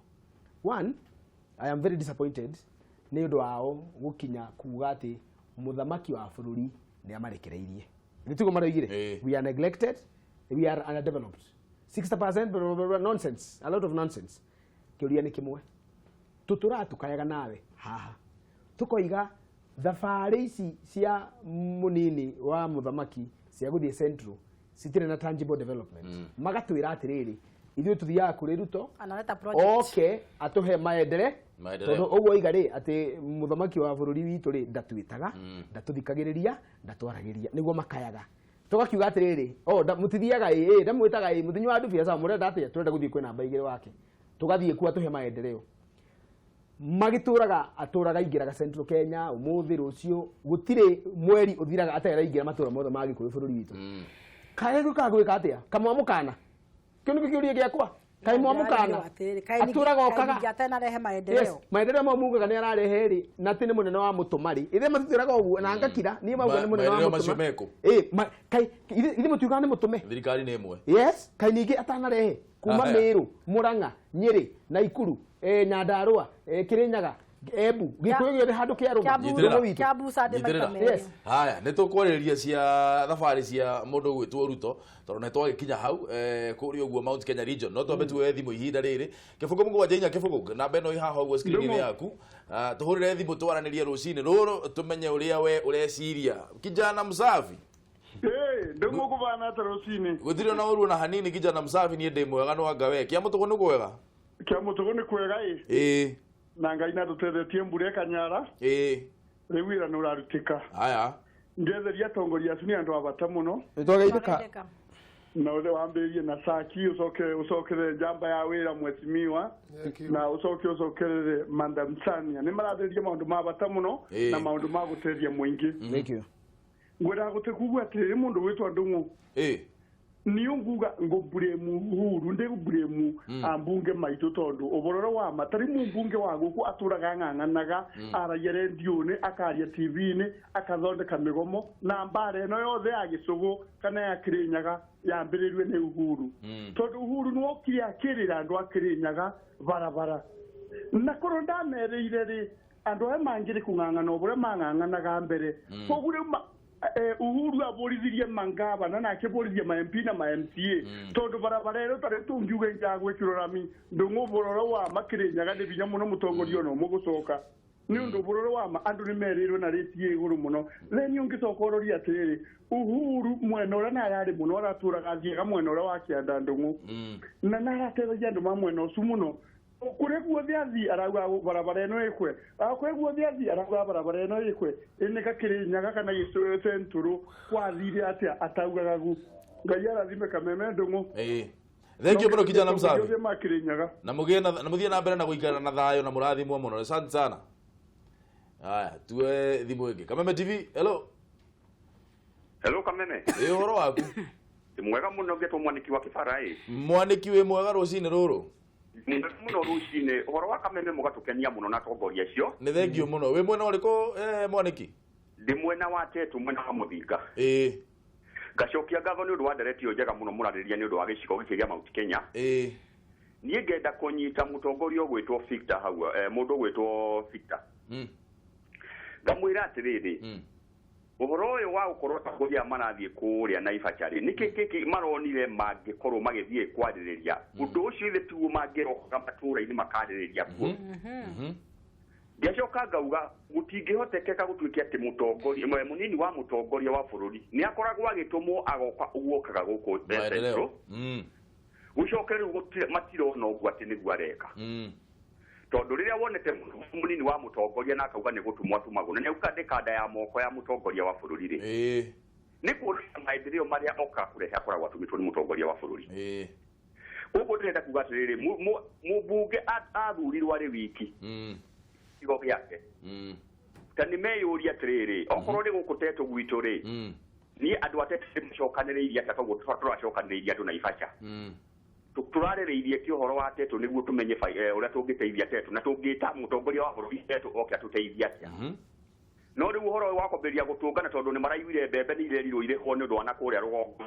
One, I am very disappointed nĩ ũndũ wao gũkinya kuga atĩ mũthamaki wa bũrũri nĩ amarekereirie. Nĩ tiguo maroigire? We are neglected, we are underdeveloped. 60% blah, blah, blah, nonsense, a lot of nonsense. Kĩũria nĩ kĩmwe. Tũtũraga tũkayaga nawe haha. Tũkoiga thabarĩ ici cia mũnini wa mũthamaki cia gũthiĩ Central citirĩ na tangible development. Magatwĩra atĩrĩrĩ ithuĩ tũthiaga kũrĩ Ruto Analeta project. oke atũhe maendere Maendeleo. tondũ ũguo oiga rĩ atĩ mũthamaki wa bũrũri witũ rĩ ndatwĩtaga ndatũthikagĩrĩria ndatwaragĩria nĩguo makayaga. Tũgakiuga atĩrĩrĩ o mũtithiaga ĩ ndamwĩtaga ĩ mũthinyuaga ndubia sawa mũrenda atĩa tũrenda gũthiĩ kwĩ namba 2 wake tũgathiĩ kuo atũhe maendeleo. Magĩtũraga atũraga aingĩraga Central Kenya ũmũthĩ rũciũ gũtirĩ mweri ũthiraga atarĩ araingĩra matũra mothe ma Gĩkũyũ bũrũri witũ. Kaĩ gũkaga gwĩka atĩa? Kamwamũkana? Kĩu nĩkĩo kĩũria gĩakwa. Kaĩ mwamũkana? Atũraga okaga. Atanarehe maendeleo. Yes, maendeleo mau mugaga nĩ ararehe rĩ na atĩ nĩ mũnene wa mũtũma rĩ ithe matitwĩraga ũguo na ngakira niĩ mauga nĩ mũnene wa Maendeleo macio mũtũma. mekũ? Ĩ, kaĩ ithe mũtiugaga nĩ mũtũme? Thirikari nĩ ĩmwe. Yes, kaĩ ningĩ atanarehe kuma Meru, Murang'a, Nyĩrĩ, Naikuru, Nyandarua, Kirinyaga, Embu, Gĩkũyũ gĩothe handũ kĩarũma. Kiambu Sunday maita merĩ. Yes. Haya, nĩ tũkwarĩrĩria cia thabarĩ cia mũndũ ũgwĩtwo Ruto tondũ nĩ twagĩkinya hau kũrĩa ũguo Mount Kenya region. No twambe tuoye thimũ ihinda rĩrĩ. 0 7 4 0 namba ĩno ĩ haha ũguo screen-inĩ yaku. Tũhũrĩre thimũ twaranĩrie rũcinĩ rũrũ tũmenye ũrĩa we ũreciria. Kijana msafi. Ndĩmũkũbana atĩa rũcinĩ? Gũtirĩ na ũru ona hanini kijana msafi niĩ ndĩ mwega no anga we. Kĩa mũtũgũ nĩ kwega? Kĩa mũtũgũ nĩ kwega ĩ. Ĩĩ. Na Ngai na tũtethetie mbura ĩkanyara. Ĩĩ. Rĩu wĩra nĩ ũrarutĩka. Haya. Ngetheria atongoria acu nĩ andũ a bata mũno. Nĩtwageithĩka. Na ũrĩa wambĩrĩrie na Saki ũcoke ũcokerere njamba ya wĩra mwecimiwa na ũcoke ũcokerere Madam Sania. Nĩ marathĩrĩria maũndũ ma bata mũno na maũndũ ma gũteithia mũingĩ. Thank you. Ngwendaga gũtĩkugua atĩrĩrĩ mũndũ gwĩtwo Ndung'u. Niyo nguga ngũburemu Uhuru ndĩgũburemu ambunge maitũ tondũ ũbororo wa ma tarĩ mũmbunge wa gũkũ atũraga ng'ang'anaga aragia rendio-inĩ akaria TV-inĩ akathondeka mĩgomo na mbara ĩno yothe ya gĩcũgũ kana ya Kĩrĩnyaga yambĩrĩirio nĩ Uhuru tondũ Uhuru nĩwokire akĩrĩra andũ a Kĩrĩnyaga barabara na korwo ndamerĩire rĩ andũ aya mangĩrĩ kũng'ang'ana o ũrĩa mang'ang'anaga mbere koguo rĩu Uhuru aborithirie mangavana na akĩborithia ma MP na ma MCA tondũ barabara ĩno tarĩ tũngiuga ijagwĩkĩrwo rami ndũng'ũ bũrũri wa Makĩrĩnyaga nĩ binya mũno mũtongoria ona ũmwe gũcoka nĩ ũndũ bũrũri wa ma andũ nĩ merĩirwo na rĩti ĩ igũrũ mũno. Then ũngĩcoka ũrorie atĩrĩrĩ, Uhuru mwena ũrĩa na ararĩ mũno aratũraga athiaga mwena ũrĩa wa kĩanda ndũng'ũ na narateithagia andũ ma mwena ũcio mũno. Kũrĩa guothe athiĩ arauga barabara ĩno ĩkwe, kũrĩa guothe athiĩ arauga barabara ĩno ĩkwe, ĩnĩka Kĩrĩnyaga kana Gĩcentũrũ kwathire atĩa ataugaga gu. Ngai arathime Kameme Ndũng'ũ. Thank you mũno kijana msafi. Na mũthiĩ na mbere na gũikara na thayũ na mũrathimwo mũno. Asante sana. Haya, tuwe thimũ ĩngĩ. Kameme TV, hello. Hello Kameme. Ũhoro waku? Mwega mũno ngetwo Mwaniki wa Kĩbara ĩ. Mwaniki wĩ mwega rũcinĩ rũrũ? Mũno rũcinĩ. Ũhoro wa Kameme mũgatũkenia mũno na atongoria acio. Nĩ thengiũ mũno. Wĩ mwena ũrĩkũ Mwaniki? Ndĩ mwena wa Tetu, mwena wa Mũthinga. Ngacokia ngatho nĩ ũndũ wa ndereti ĩyo njega mũno mũrarĩrĩria nĩ ũndũ wa gĩcigo gĩkĩ kĩa Mount Kenya. Niĩ ngenda kũnyita mũtongoria ũgwĩtwo Victor hau, mũndũ ũgwĩtwo Victor. Ngamwĩra atĩrĩrĩ, ũhoro ũyũ wa gũkorwo atongoria marathiĩ kũrĩa Naivasha rĩ, nĩkĩ kĩkĩ maronire mangĩkorwo magĩthiĩ kwarĩrĩria ũndũ ũcio? Ithe tiguo mangĩroka matũũra-inĩ makarĩrĩria kuo. Ngacoka ngauga gũtingĩhotekeka gũtuĩke atĩ mũtongoria mũnini wa mũtongoria wa bũrũri nĩ akoragwo agĩtũmwo agoka ũguo okaga gũkũ Central, gũcoke rĩu matirona ũguo atĩ nĩguo areka. Tondũ rĩrĩa wonete mũnini wa mũtongoria na akauga nĩ gũtũmwo atũmagwo na nĩauga ndĩ kanda ya moko ya mũtongoria wa bũrũri rĩ, nĩ kuonania maendeleo marĩa okaga kũrehe akoragwo atũmĩtwo nĩ mũtongoria wa bũrũri. Koguo ndĩrenda kuga atĩrĩrĩ, mũmbunge athurirwo arĩ wiki gĩcigo gĩake, ta nĩ meyũria atĩrĩrĩ, okorwo nĩ gũkũ Tetu gwitũ rĩ, niĩ andũ a Tetu nĩmacokanĩrĩirie atĩa koguo tũracokanĩrĩirie andũ Naivasha. Tũrarĩrĩirie kĩ ũhoro wa Tetu nĩguo tũmenye ũrĩa tũngĩteithia Tetu na tũngĩta mũtongoria wa bũrũri Tetu oke atũteithie atĩa. No rĩu ũhoro ũyũ wa kwambĩrĩria gũtũngana tondũ nĩ maraiguire mbembe nĩ irerirwo irĩhwo nĩ ũndũ wa na kũrĩa rũgongo.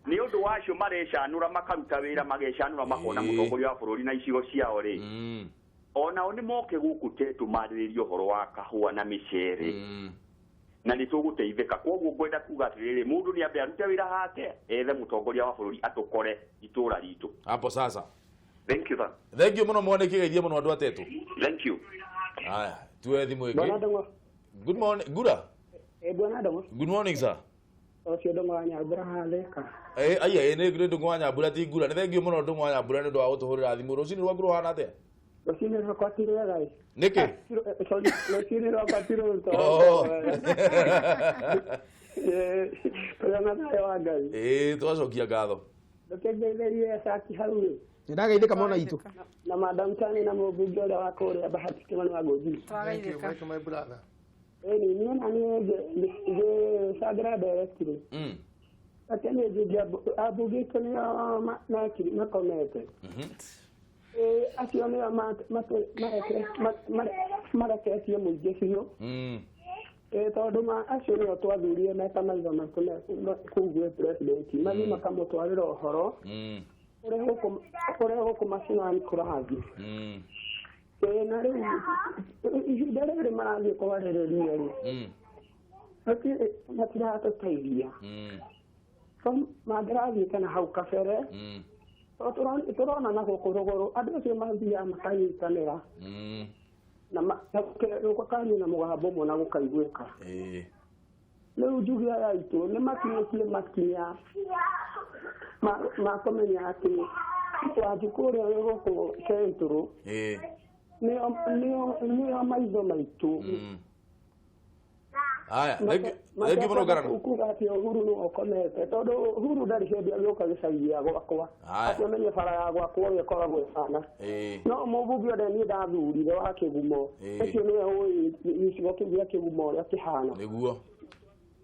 Nĩ ũndũ wa acio marecanũra makaruta wĩra magecanũra makona mũtongoria wa bũrũri na icigo ciao rĩ, onao nĩ moke gũkũ Tetu marĩrĩrie ũhoro wa kahũa na mĩcere na nĩ tũgũteithĩka. Koguo ngwenda kuga atĩrĩrĩ, mũndũ nĩ ambe arute wĩra hake ethe mũtongoria wa bũrũri atũkore itũra ritũ. Hapo sasa. Thank you sir. Thank you mũno Mwaniki, geithie mũno andũ a Tetu. Thank you. Haya, tuwe thimũ ĩngĩ. Good morning, Gura. Bwana Ndũng'ũ. Good morning sir. Ũcio Ndũng'ũ wa Nyambura hathĩka. Aya nĩ Ndũng'ũ wa Nyambura ti Gura. Nĩ thengiũ mũno Ndũng'ũ wa Nyambura nĩ ũndũ wa gũtũhũrĩra thimũ. Rũcinĩ rwaku rũhana atĩa? Rũcinĩ rwakwa ti rwega ĩ. Nĩkĩ? Sorry, rũcinĩ rwakwa ti rũru. Tũrĩ na thayũ wa Ngai. Twacokia ngatho. Ndũkĩngeithĩrie caki hau ĩ. Nĩndageithĩka mwana itũ. Na Madam Tani na mũmbunge ũrĩa wa kũrĩa Bahati Kĩmani wa Ngũnjiri. Thank you, thank you my brother. Ĩni niĩ na niĩ ngĩcangĩra ndereti rĩ. Atĩ niĩ njũria ambunge aitũ nĩo makomete. Acio nĩo mareketie mũingĩ biũ. Tondũ acio nĩo twathurire meta maitho maitũ kũu gwĩ president, mathiĩ makamũtwarĩra ũhoro ũrĩa gũkũ macinani kũrathiĩ. Na rĩu ihinda rĩrĩ marathiĩ kwarĩrĩria rĩ, matiratũteithia. Mangĩrathiĩte na hau kabere, tũrona na gũkũ rũgũrũ andũ acio mathiaga makanyitanĩra na gũkario na mũgambo ũmwe na gũkaiguĩka. Rĩu njuge aya aitũ nĩ makinyĩtie makinya ma kũmenya atĩ Wanjikũ ũrĩa wĩ gũkũ Central nĩo maitho maitũ. Haya, thengiũ mũno Ngarana. Kuga atĩ Uhuru nĩwe ũkomete tondũ Uhuru ndarĩ hĩndĩ agĩũka gĩcagi gĩa gwakwa akĩmenye bara ya gwakwa ũrĩa ĩkoragwo ĩhana. No mũmbunge ũrĩa niĩ ndathurire wa Kĩgumo ũcio nĩwe ũĩ gĩcigo kĩu gĩa Kĩgumo ũrĩa kĩhana. Nĩguo.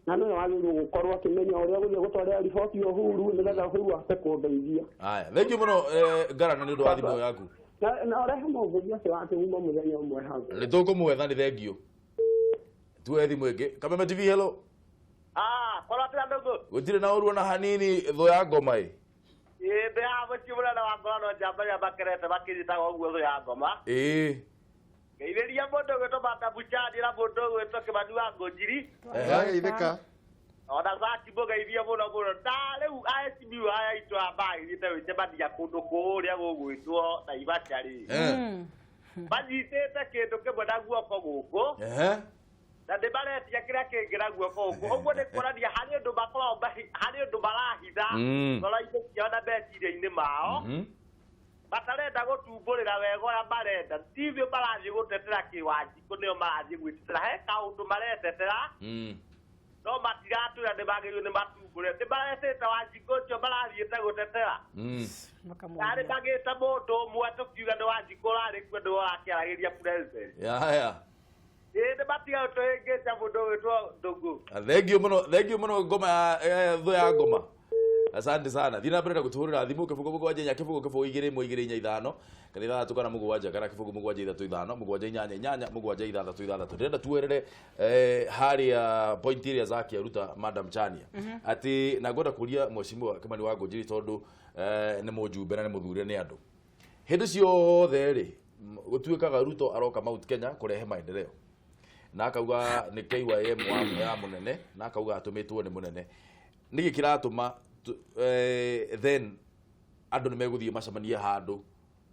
Na nĩwe wagĩrĩirwo gũkorwo akĩmenya ũrĩa gũthiĩ gũtwarĩra riboti Uhuru nĩgetha Uhuru ahote kũndeithia. Haya, thengiũ mũno Ngarana nĩ ũndũ wa thimũ yaku. Na ũrehe mũmbunge ũcio wa Kĩgumo mũthenya ũmwe hau. Nĩ tũkũmwetha, nĩ thengiũ. Tuwe thimũ ĩngĩ. Kameme TV, hello. Korwo atĩra Ndũng'ũ. Gũtirĩ na ũru ona hanini thũ ya ngoma ĩ. Ĩ ndĩ haha mũciĩ mũnene wa ngorano njamba ĩrĩa makerete makĩnyitaga ũguo thũ ya ngoma. Ngeithĩria mũndũ ũgwĩtwo Matabuchani na mũndũ ũgwĩtwo Kĩmani wa Ngũnjiri. Wageithĩka. Ona Zaki mũgeithie mũno mũno. Na rĩu aheshimiwa aya aitũ aya magĩthiĩte gwĩcemania kũndũ kũrĩa gũgwĩtwo Naivasha rĩ. Manyitĩte kĩndũ kĩmwe na guoko gũkũ. Na nĩ maretia kĩrĩa kĩngĩ na guoko gũkũ. Ũguo nĩ kuonania harĩ ũndũ makoragwo harĩ ũndũ marahitha ngoro-inĩ ciao na meciria-inĩ mao. Matarenda gũtumbũrĩra wega ũrĩa marenda. Tithio marathiĩ gũtetera kĩwanjikũ nĩo marathiĩ gwĩtetera. He kaũndũ maretetera. No matiratwĩra nĩ magĩrĩirwo nĩ matumbũre. Nĩ maretĩte wanjikũ ũcio marathiĩte gũtetera. Narĩ magĩte mũndũ ũmwe tũkiuga nĩ wanjikũ ũrarĩ kuo nĩwe ũrakĩaragĩria president. Ya. Ĩĩ nĩ matiga gũtũhĩngĩca mũndũ ũgwĩtwo Ndũng'ũ. Thank you muno, thank you muno ngoma ya thũ ya ngoma. Asante sana. Thiĩ na mbere na gũtũhũrĩra thimũ kĩbũgũ mũgwanja inya kĩbũgũ kĩbũgũ igĩrĩ ĩmwe igĩrĩ inya ithano kana ithathatũ kana mũgwanja kana kĩbũgũ mũgwanja ithatũ ithano mũgwanja inyanya inyanya mũgwanja ithathatũ ithathatũ. Ndĩrenda tuoerere harĩa point ĩrĩa Zaki aruta Madam Chania. Atĩ na ngwenda kũria Mheshimiwa Kimani wa Ngũnjiri tondũ nĩ mũjumbe na nĩ mũthure nĩ andũ. Hĩndĩ ciothe rĩ gũtuĩkaga Ruto aroka Mount Kenya kũrehe maendeleo. Na akauga nĩ KYM ya mũnene na akauga atũmĩtwo nĩ mũnene. Nĩkĩ kĩratũma then andũ nĩ megũthiĩ macemanie handũ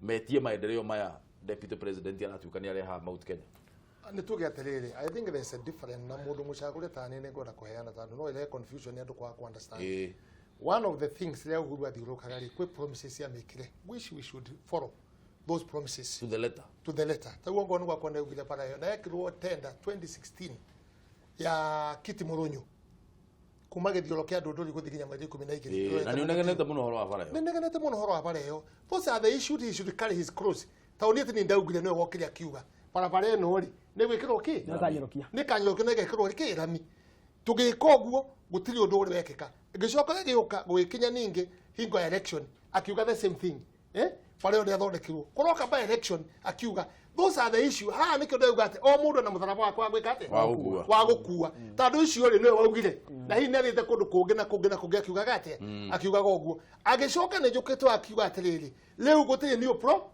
metie maendeleo maya deputy president aratuĩka nĩ areha Mount Kenya? Nĩ tuge atĩrĩrĩ, I think there's a difference na mũndũ mũcagũre ta niĩ nĩ ngwenda kũheana tondũ no ĩrehe confusion nĩ andũ kwaga kũ understand. One of the things rĩrĩa Uhuru athiũrũrũkaga rĩ, kwĩ promises ciamĩkire which we should follow those promises to the letter. To the letter. Taguo ngorwo nĩ gwakwa nĩaugire bara ĩyo na yekĩrwo tender 2016 ya Kiti Mũrũnyũ kuma gĩthiũrũ kĩa Ndũndũri gũthiĩ nginya mweri ikũmi na igĩrĩ. Na nĩ ũnegenete mũno ũhoro wa bara ĩyo. Nĩ negenete mũno ũhoro wa bara ĩyo. Those are the issues he should carry his cross. Tondũ niĩ ti niĩ ndaugire nĩwe wokire akiuga barabara ĩno rĩ nĩ gwĩkĩrwo kĩ? Nĩ kanyũrũkia. Nĩ kanyũrũkia na ĩgekĩrwo kĩ rami. Tũgĩka ũguo gũtirĩ ũndũ ũrĩ wekĩka. Gĩcoka gĩgĩũka gũgĩkinya ningĩ hingo ya election akiuga the same thing. Bara ĩyo ndĩathondekirwo. Kũroka by election akiuga those are the issue. Haha nĩkĩo ndauga atĩ o mũndũ ena mũtharaba wake wa gwĩka atĩa? Wa gũkua. Wa gũkua. Tondũ icio rĩ nĩwe waugire. Na hihi nĩathiĩte kũndũ kũngĩ na kũngĩ na kũngĩ akiugaga atĩa? Akiugaga ũguo. Agĩcoka nĩ njũkĩte akiuga atĩrĩrĩ, rĩu gũtirĩ new pro,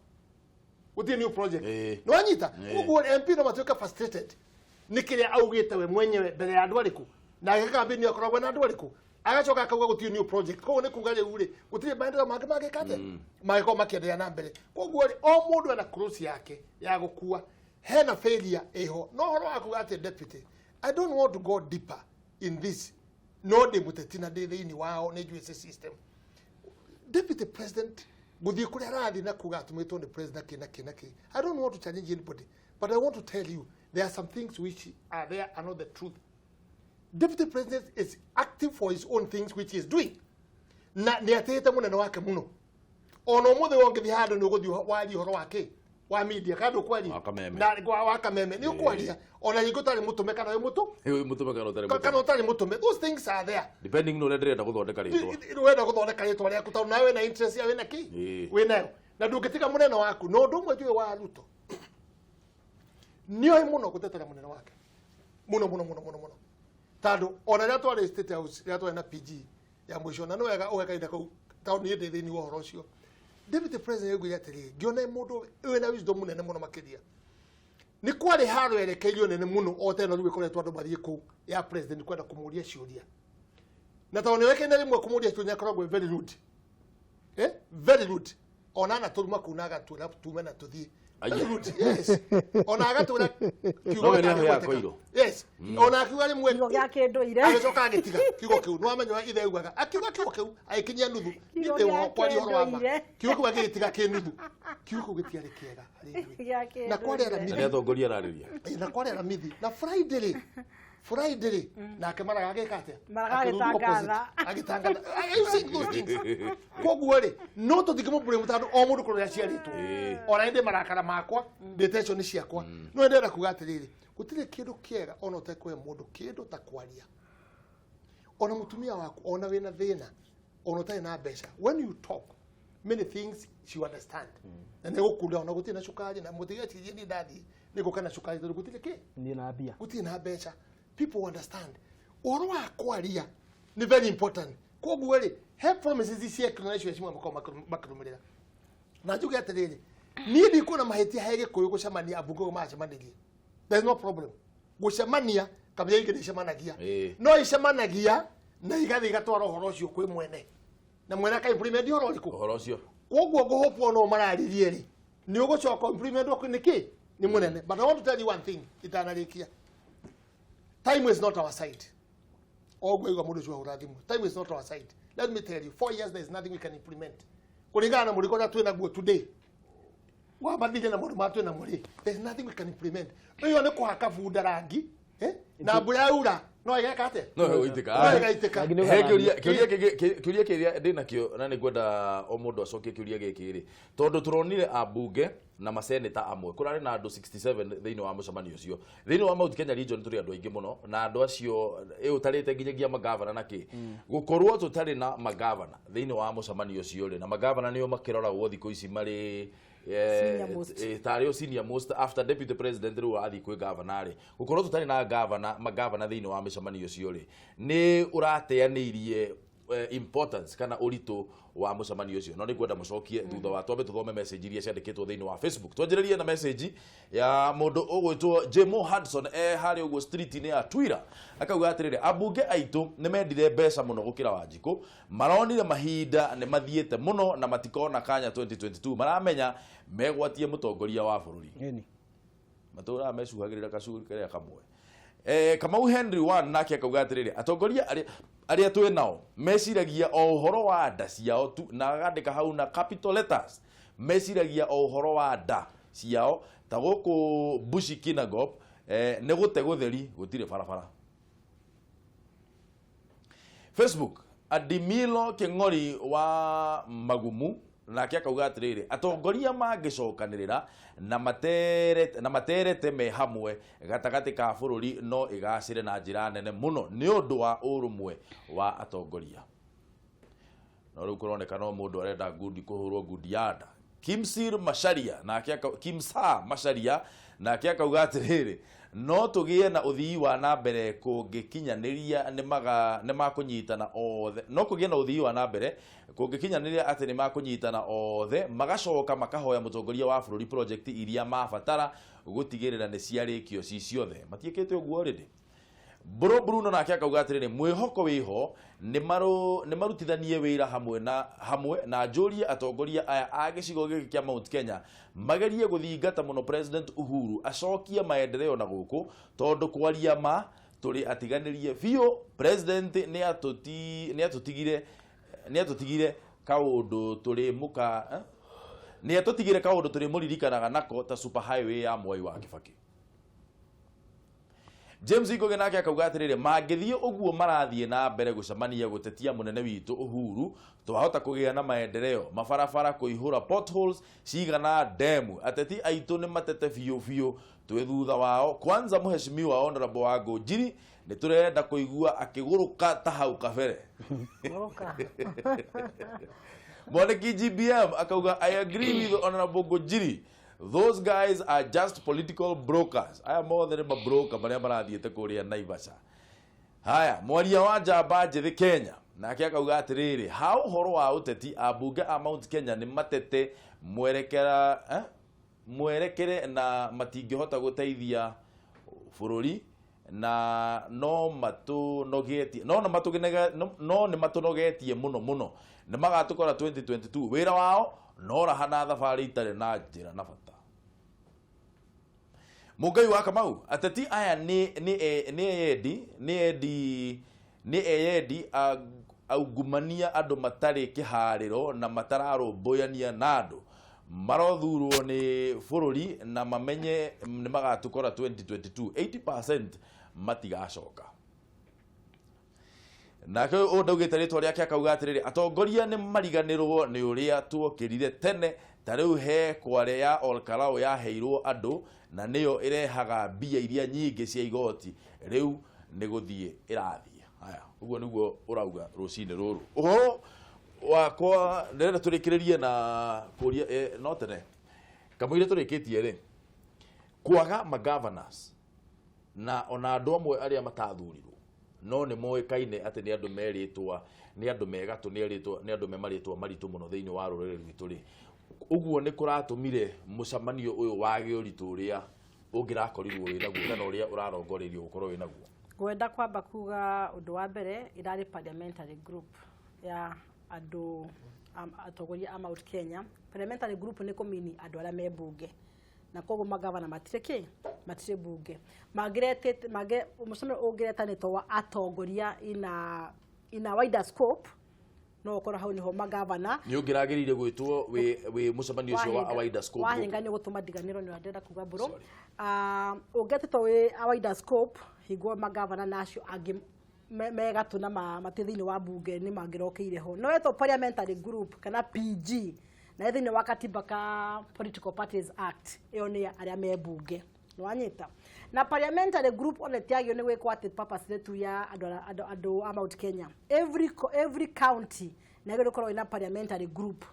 gũtirĩ new project. Nĩ wanyita? Koguo MP no matuĩke frustrated nĩ kĩrĩa augĩte we mwenyewe mbere ya andũ arĩkũ. Na agĩka campaign akoragwo na andũ arĩkũ. Agacoka akauga gũtirĩ new project. Koguo nĩ kuga rĩu rĩ, gũtirĩ maendeleo mangĩ mangĩka atĩa? Mangĩkorwo makĩenderea na mbere. Koguo rĩ, o mũndũ ena cross yake ya gũkua. Hena failure ĩho. No ũhoro wa kuga atĩ deputy, I don't want to go deeper in this. No ndĩ mũteti na ndĩ thĩinĩ wao nĩ njũĩ system. Deputy president gũthiĩ kũrĩa arathiĩ na kuga atũmĩtwo nĩ president kĩ na kĩ na kĩ. I don't want to challenge anybody, but I want to tell you there are some things which are there are not the truth. Deputy president is active for his own things which he is doing. Na nĩ atĩĩte mũnene wake mũno. Ona ũmũthĩ wongĩthiĩ handũ nĩ ũgũthiĩ warie ũhoro wa kĩ? Wa media kana ndũkwaria? Wa kameme. Na wa kameme nĩ ũkwaria. Ona rĩngĩ ũtarĩ mũtũme kana wĩ mũtũ? Wĩ mũtũme kana ũtarĩ Kana mũtũme. ũtarĩ mũtũme. Those things are there. Depending na ũrĩa ndĩrenda gũthondeka rĩtwa. Ũrenda gũthondeka rĩtwa rĩaku tondũ nawe wĩna interest ya wĩna kĩ? Wĩnayo. Na ndũngĩtiga mũnene waku. Na ũndũ ũmwe njũĩ wa Ruto. Nĩoĩ mũno gũtetera mũnene wake. Mũno mũno mũno mũno mũno. Tondũ ona rĩrĩa twarĩ State House, rĩrĩa twarĩ na PG ya mũico, na nĩ wega ũhe kahinda kau tondũ niĩ ndĩ thĩinĩ wa ũhoro ũcio. Deputy President augire atĩrĩrĩ, ngĩona mũndũ wĩna wisdom mũnene mũno makĩria. Nĩ kwarĩ haro yerekeirio nene mũno o ta ĩno rĩu ĩkoretwo andũ mathiĩ kũu ya president kwenda kũmũria ciũria. Na tondũ nĩoĩkaine rĩmwe kũmũria ciũria akoragwo very rude. Very rude. Ona anatũruma kũu na agatwĩra tume na tũthiĩ. Very rude, yes. Ona agatwĩra kiugo No we nĩ gĩtarĩ ahoya gweteka. koiro. Yes. Ona akiuga rĩmwe Kiugo gĩa kĩndũire. Agĩcoka agĩtiga kiugo kĩu. Nĩ wamenya ũrĩa ithe augaga. Akiuga kiugo kĩu agĩkinyia nuthu. Kiugo Ithe gĩa wa kwaria ũhoro wa ma. kĩndũire. Kiugo kĩu agĩgĩtiga kĩ nuthu. Kiugo kĩu gĩtiarĩ kĩega harĩ ithuĩ. Gĩa Na kwarĩ kĩndũire. Aramithi. Na nĩ atongoria ararĩria. Na kwarĩ Aramithi. Na Friday rĩ, Friday rĩ, nake Maraga agĩka atĩa? Maraga Akĩrũga opposite. agĩtangatha. Agĩtangatha. Are you seeing those things? Koguo rĩ, no tũtingĩmũblame tondũ o mũndũ kũrĩa aciarĩtwo. Ona ndĩ marakara makwa, ndĩ tension ciakwa. No ndĩrenda kuga atĩrĩrĩ, gũtirĩ kĩndũ kĩega ona ũtekũhe mũndũ kĩndũ ta kwaria. Ona mũtumia waku, ona wĩna thĩna, ona ũtarĩ na mbeca, when you talk, many things she understand. Na nĩ gũkunda ona gũtirĩ na cukari, na mũtigecirie niĩ ndathiĩ nĩ ngũka na cukari tondũ gũtirĩ kĩ? Niĩ na mbia. Gũtirĩ na mbeca. People understand. Ũhoro wa kwaria nĩ very important. Koguo rĩ, he promises ciekirwo na icio cimwe makoragwo makĩrũmĩrĩra. Na njuge atĩrĩrĩ, Niĩ ndikuona mahĩtia he Gĩkũyũ gũcemania ambunge ũguo maracemanirie. There is no problem. Gũcemania kabira ingĩ nĩicemanagia. No icemanagia na igathiĩ igatwara ũhoro ũcio kwĩ mwene. Na mwene aka implement ũhoro ũrĩkũ? Ũhoro ũcio. Koguo ngũhũpwo no mararirie rĩ, nĩ ũgũcoka implement nĩ kĩ? Nĩ mũnene. But I want to tell you one thing itanarĩkia. Time is not our side. Oguo igua mũndũ ũcio ahũra thimũ. Time is not our side. Let me tell you, 4 years there is nothing we can implement. Kũringana na mũrigo ũrĩa twĩ naguo today, wa mathire na maũndũ marĩa twĩ namo rĩ, there is nothing we can implement. Ĩyo nĩ kũhaka bunda rangi, na mbura yaura no ĩgeka atĩa? No ĩgũitĩka. No ĩgaitĩka. He kĩũria kĩrĩa ndĩ nakĩo na nĩ ngwenda o mũndũ acokie kĩũria gĩkĩ rĩ, tondũ tũronire ambunge na maseneta amwe kũrarĩ na andũ 67 thĩinĩ wa mũcemanio ũcio. Thĩinĩ wa Mount Kenya region tũrĩ andũ aingĩ mũno, na andũ acio ũtarĩte nginyagia magavana na kĩ. Gũkorwo tũtarĩ na magavana thĩinĩ wa mũcemanio ũcio rĩ, na magavana nĩo makĩroragwo thikũ ici marĩ tarĩ o senior most after deputy president rĩu athiĩ kwĩ gavana rĩ, gũkorwo tũtarĩ na gavana magavana thĩinĩ wa mĩcemanio ũcio rĩ, nĩ ũrateanĩirie importance kana ũritũ wa mũcemanio ũcio. No nĩ ngwenda mũcokie thutha wa twambe tũthome message iria ciandĩkĩtwo thĩinĩ wa Facebook. Twanjĩrĩrie na message ya mũndũ ũgwĩtwo Jemo Hudson harĩa ũguo street-inĩ ya Twitter, akauga atĩrĩrĩ, ambunge aitũ nĩ mendire mbeca mũno gũkĩra Wanjikũ, maronire mahinda nĩ mathiĩte mũno na matikona kanya 2022, maramenya megwatie mũtongoria wa bũrũri. Matũraga mecuhagĩrĩra gacuri karĩa kamwe. Kamau Henry one nake akauga atĩrĩrĩ, atongoria arĩa twĩ nao meciragia o ũhoro wa nda ciao tu, na agandĩka hau na capital letters, meciragia o ũhoro wa nda ciao ta gũkũ Bushi Kinangop, nĩ gũte gũtheri gũtirĩ barabara. Facebook, Adimilo Kĩng'ori wa Magumu nake akauga atĩrĩrĩ, atongoria mangĩcokanĩrĩra na materete me hamwe gatagatĩ ka bũrũri no ĩgacĩre na njĩra nene mũno nĩ ũndũ wa ũrũmwe wa atongoria. No rĩu kũroneka no mũndũ arenda ngundi kũhũrwo ngundi ya nda. Kimsir Macharia nake Kimsa Macharia nake akauga atĩrĩrĩ, no tũgĩe na ũthii wa na mbere kũngĩkinyanĩria nĩ makũnyitana othe, no kũgĩe na ũthii wa na mbere kũngĩkinyanĩria atĩ nĩ makũnyitana othe, magacoka makahoya mũtongoria wa bũrũri project iria mabatara gũtigĩrĩra nĩ ciarĩkio ci ciothe. Matiĩkĩte ũguo already. Bro Bruno nake akauga atĩrĩrĩ, mwĩhoko wĩho nĩ marutithanie wĩra hamwe na njũrie atongoria aya a gĩcigo gĩkĩ kĩa Mount Kenya magerie gũthingata mũno President Uhuru acokie maendeleo na gũkũ, tondũ kwaria ma tũrĩ atiganĩrie biũ. President nĩ atũtigire kaũndũ tũrĩ mũka nĩ atũtigire kaũndũ tũrĩ mũririkanaga nako ta super highway ya Mwai wa Kibaki. James Ikoge nake akauga atĩrĩrĩ, mangĩthiĩ ũguo marathiĩ na mbere gũcemania gũtetia mũnene witũ Uhuru, twahota kũgĩa na maendeleo, mabarabara kũihũra potholes cigana demu, ateti aitũ nĩ matete biũ biũ, twĩ thutha wao. Kwanza mũheshimiwa Honorable wa Ngũnjiri nĩ tũrenda kũigua akĩgũrũka ta hau kabere. Mwaniki GBM akauga, I agree with Honorable Ngũnjiri. Those guys are just political brokers. Aya mothe nĩ mabroker marĩa marathiĩte kũrĩa Naivasha. Haya, mwaria wa njamba njĩthĩ Kenya nake akauga atĩrĩrĩ, ha ũhoro wa ũteti ambunge a Mount Kenya nĩ matete mwerekere na matingĩhota gũteithia bũrũri na no matũnogetie no nĩ matũnogetie mũno mũno, nĩ magatũkora 2022 wĩra wao no raha na thabarĩ itarĩ na njĩra na bata. Mũngai wa Kamau, ateti aya nĩ eyendi aungumania andũ matarĩ kĩharĩro na matararũmbũyania na andũ, marothurwo nĩ bũrũri na mamenye nĩ magatũkora 2022 80% matigacoka. Nake ũyũ ndaugĩte rĩtwa rĩake akauga atĩrĩrĩ, atongoria nĩ mariganĩrwo nĩ ũrĩa tuokĩrire tene, ta rĩu he kware ya Olkarau yaheirwo andũ na nĩyo ĩrehaga mbia iria nyingĩ cia igoti, rĩu nĩ gũthiĩ ĩrathiĩ. Haya, ũguo nĩguo ũrauga rũcinĩ rũrũ. Ũhoro wakwa ndĩrenda tũrĩkĩrĩrie na kũria no tene kamũira tũrĩkĩtie rĩ, kwaga magovernors na ona andũ amwe arĩa matathurirwo no nĩ moĩkaine atĩ nĩ andũ merĩtwa, nĩ andũ megatũ, nĩ andũ me marĩtwa maritũ mũno thĩinĩ wa rũrĩrĩ rwitũ rĩ, Ũguo nĩ kũratũmire mũcemanio ũyũ wage ũritũ ũrĩa ũngĩrakorirwo wĩ naguo kana ũrĩa ũrarongoreirio gũkorwo wĩ naguo. Ngwenda kwamba kuga ũndũ wa mbere, ĩrarĩ parliamentary group ya andũ atongoria a Mount Kenya. Parliamentary group nĩ kũmini andũ arĩa me mbunge, na koguo magavana matirĩ kĩ, matirĩ mbunge. Mangĩretĩte mangĩ mũcemanio ũngĩretanĩtwo wa atongoria ina wider scope, no ũkorwo hau nĩho magavana Nĩ ũngĩragĩrĩire gwĩtwo wĩ mũcemanio ũcio wa wider scope. Wahinga nĩ ũgũtũma ndiganĩrwo nĩ ũrĩa ndĩrenda kuga mbũrũ. Ũngĩetĩtwo wĩ a wider scope, hingo magavana na acio angĩ me gatũ na matirĩ thĩinĩ wa mbunge nĩ mangĩrokĩire ho. No wetwo parliamentary group kana PG, na thĩinĩ wa katiba ka Political Parties Act, ĩyo nĩ ya arĩa me mbunge. Nĩwanyita? Na parliamentary group ona tiagio nĩ gwĩkwo atĩ purpose tu ya andũ a Mount Kenya. Every county na ĩgĩrĩirwo gũkorwo ĩna parliamentary group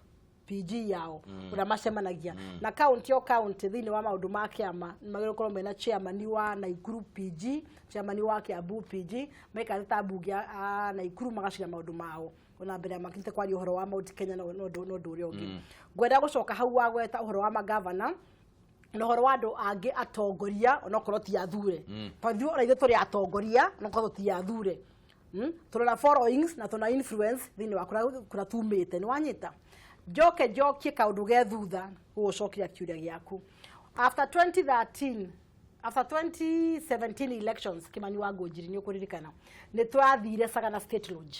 PG yao, ũrĩa macemanagia. Na county o county thĩinĩ wa maũndũ ma kĩama nĩ magĩrĩirwo gũkorwo mena chairman wa Nakuru PG, chairman wa Kiambu PG, maikarĩte ta mbunge a Nakuru magacira maũndũ mao ona mbere ya makinyĩte kwaria ũhoro wa Mount Kenya na ũndũ ũrĩa ũngĩ. Ngwenda gũcoka hau wagweta ũhoro wa magavana na ũhoro wa andũ angĩ atongoria onokorwo ti athure, tondũ ithuĩ ona ithuĩ tũrĩ atongoria onokorwo ti athure. Tũrĩ na followings na tũna influence thĩinĩ wa kũrĩa tumĩte. Nĩ wanyita? Njoke njokie kaũndũ ge thutha gũgũcokeria kĩũria gĩaku. After 2013, after 2017 elections, Kimani wa Ngũnjiri, nĩ ũkũririkana nĩ twathire Sagana State Lodge.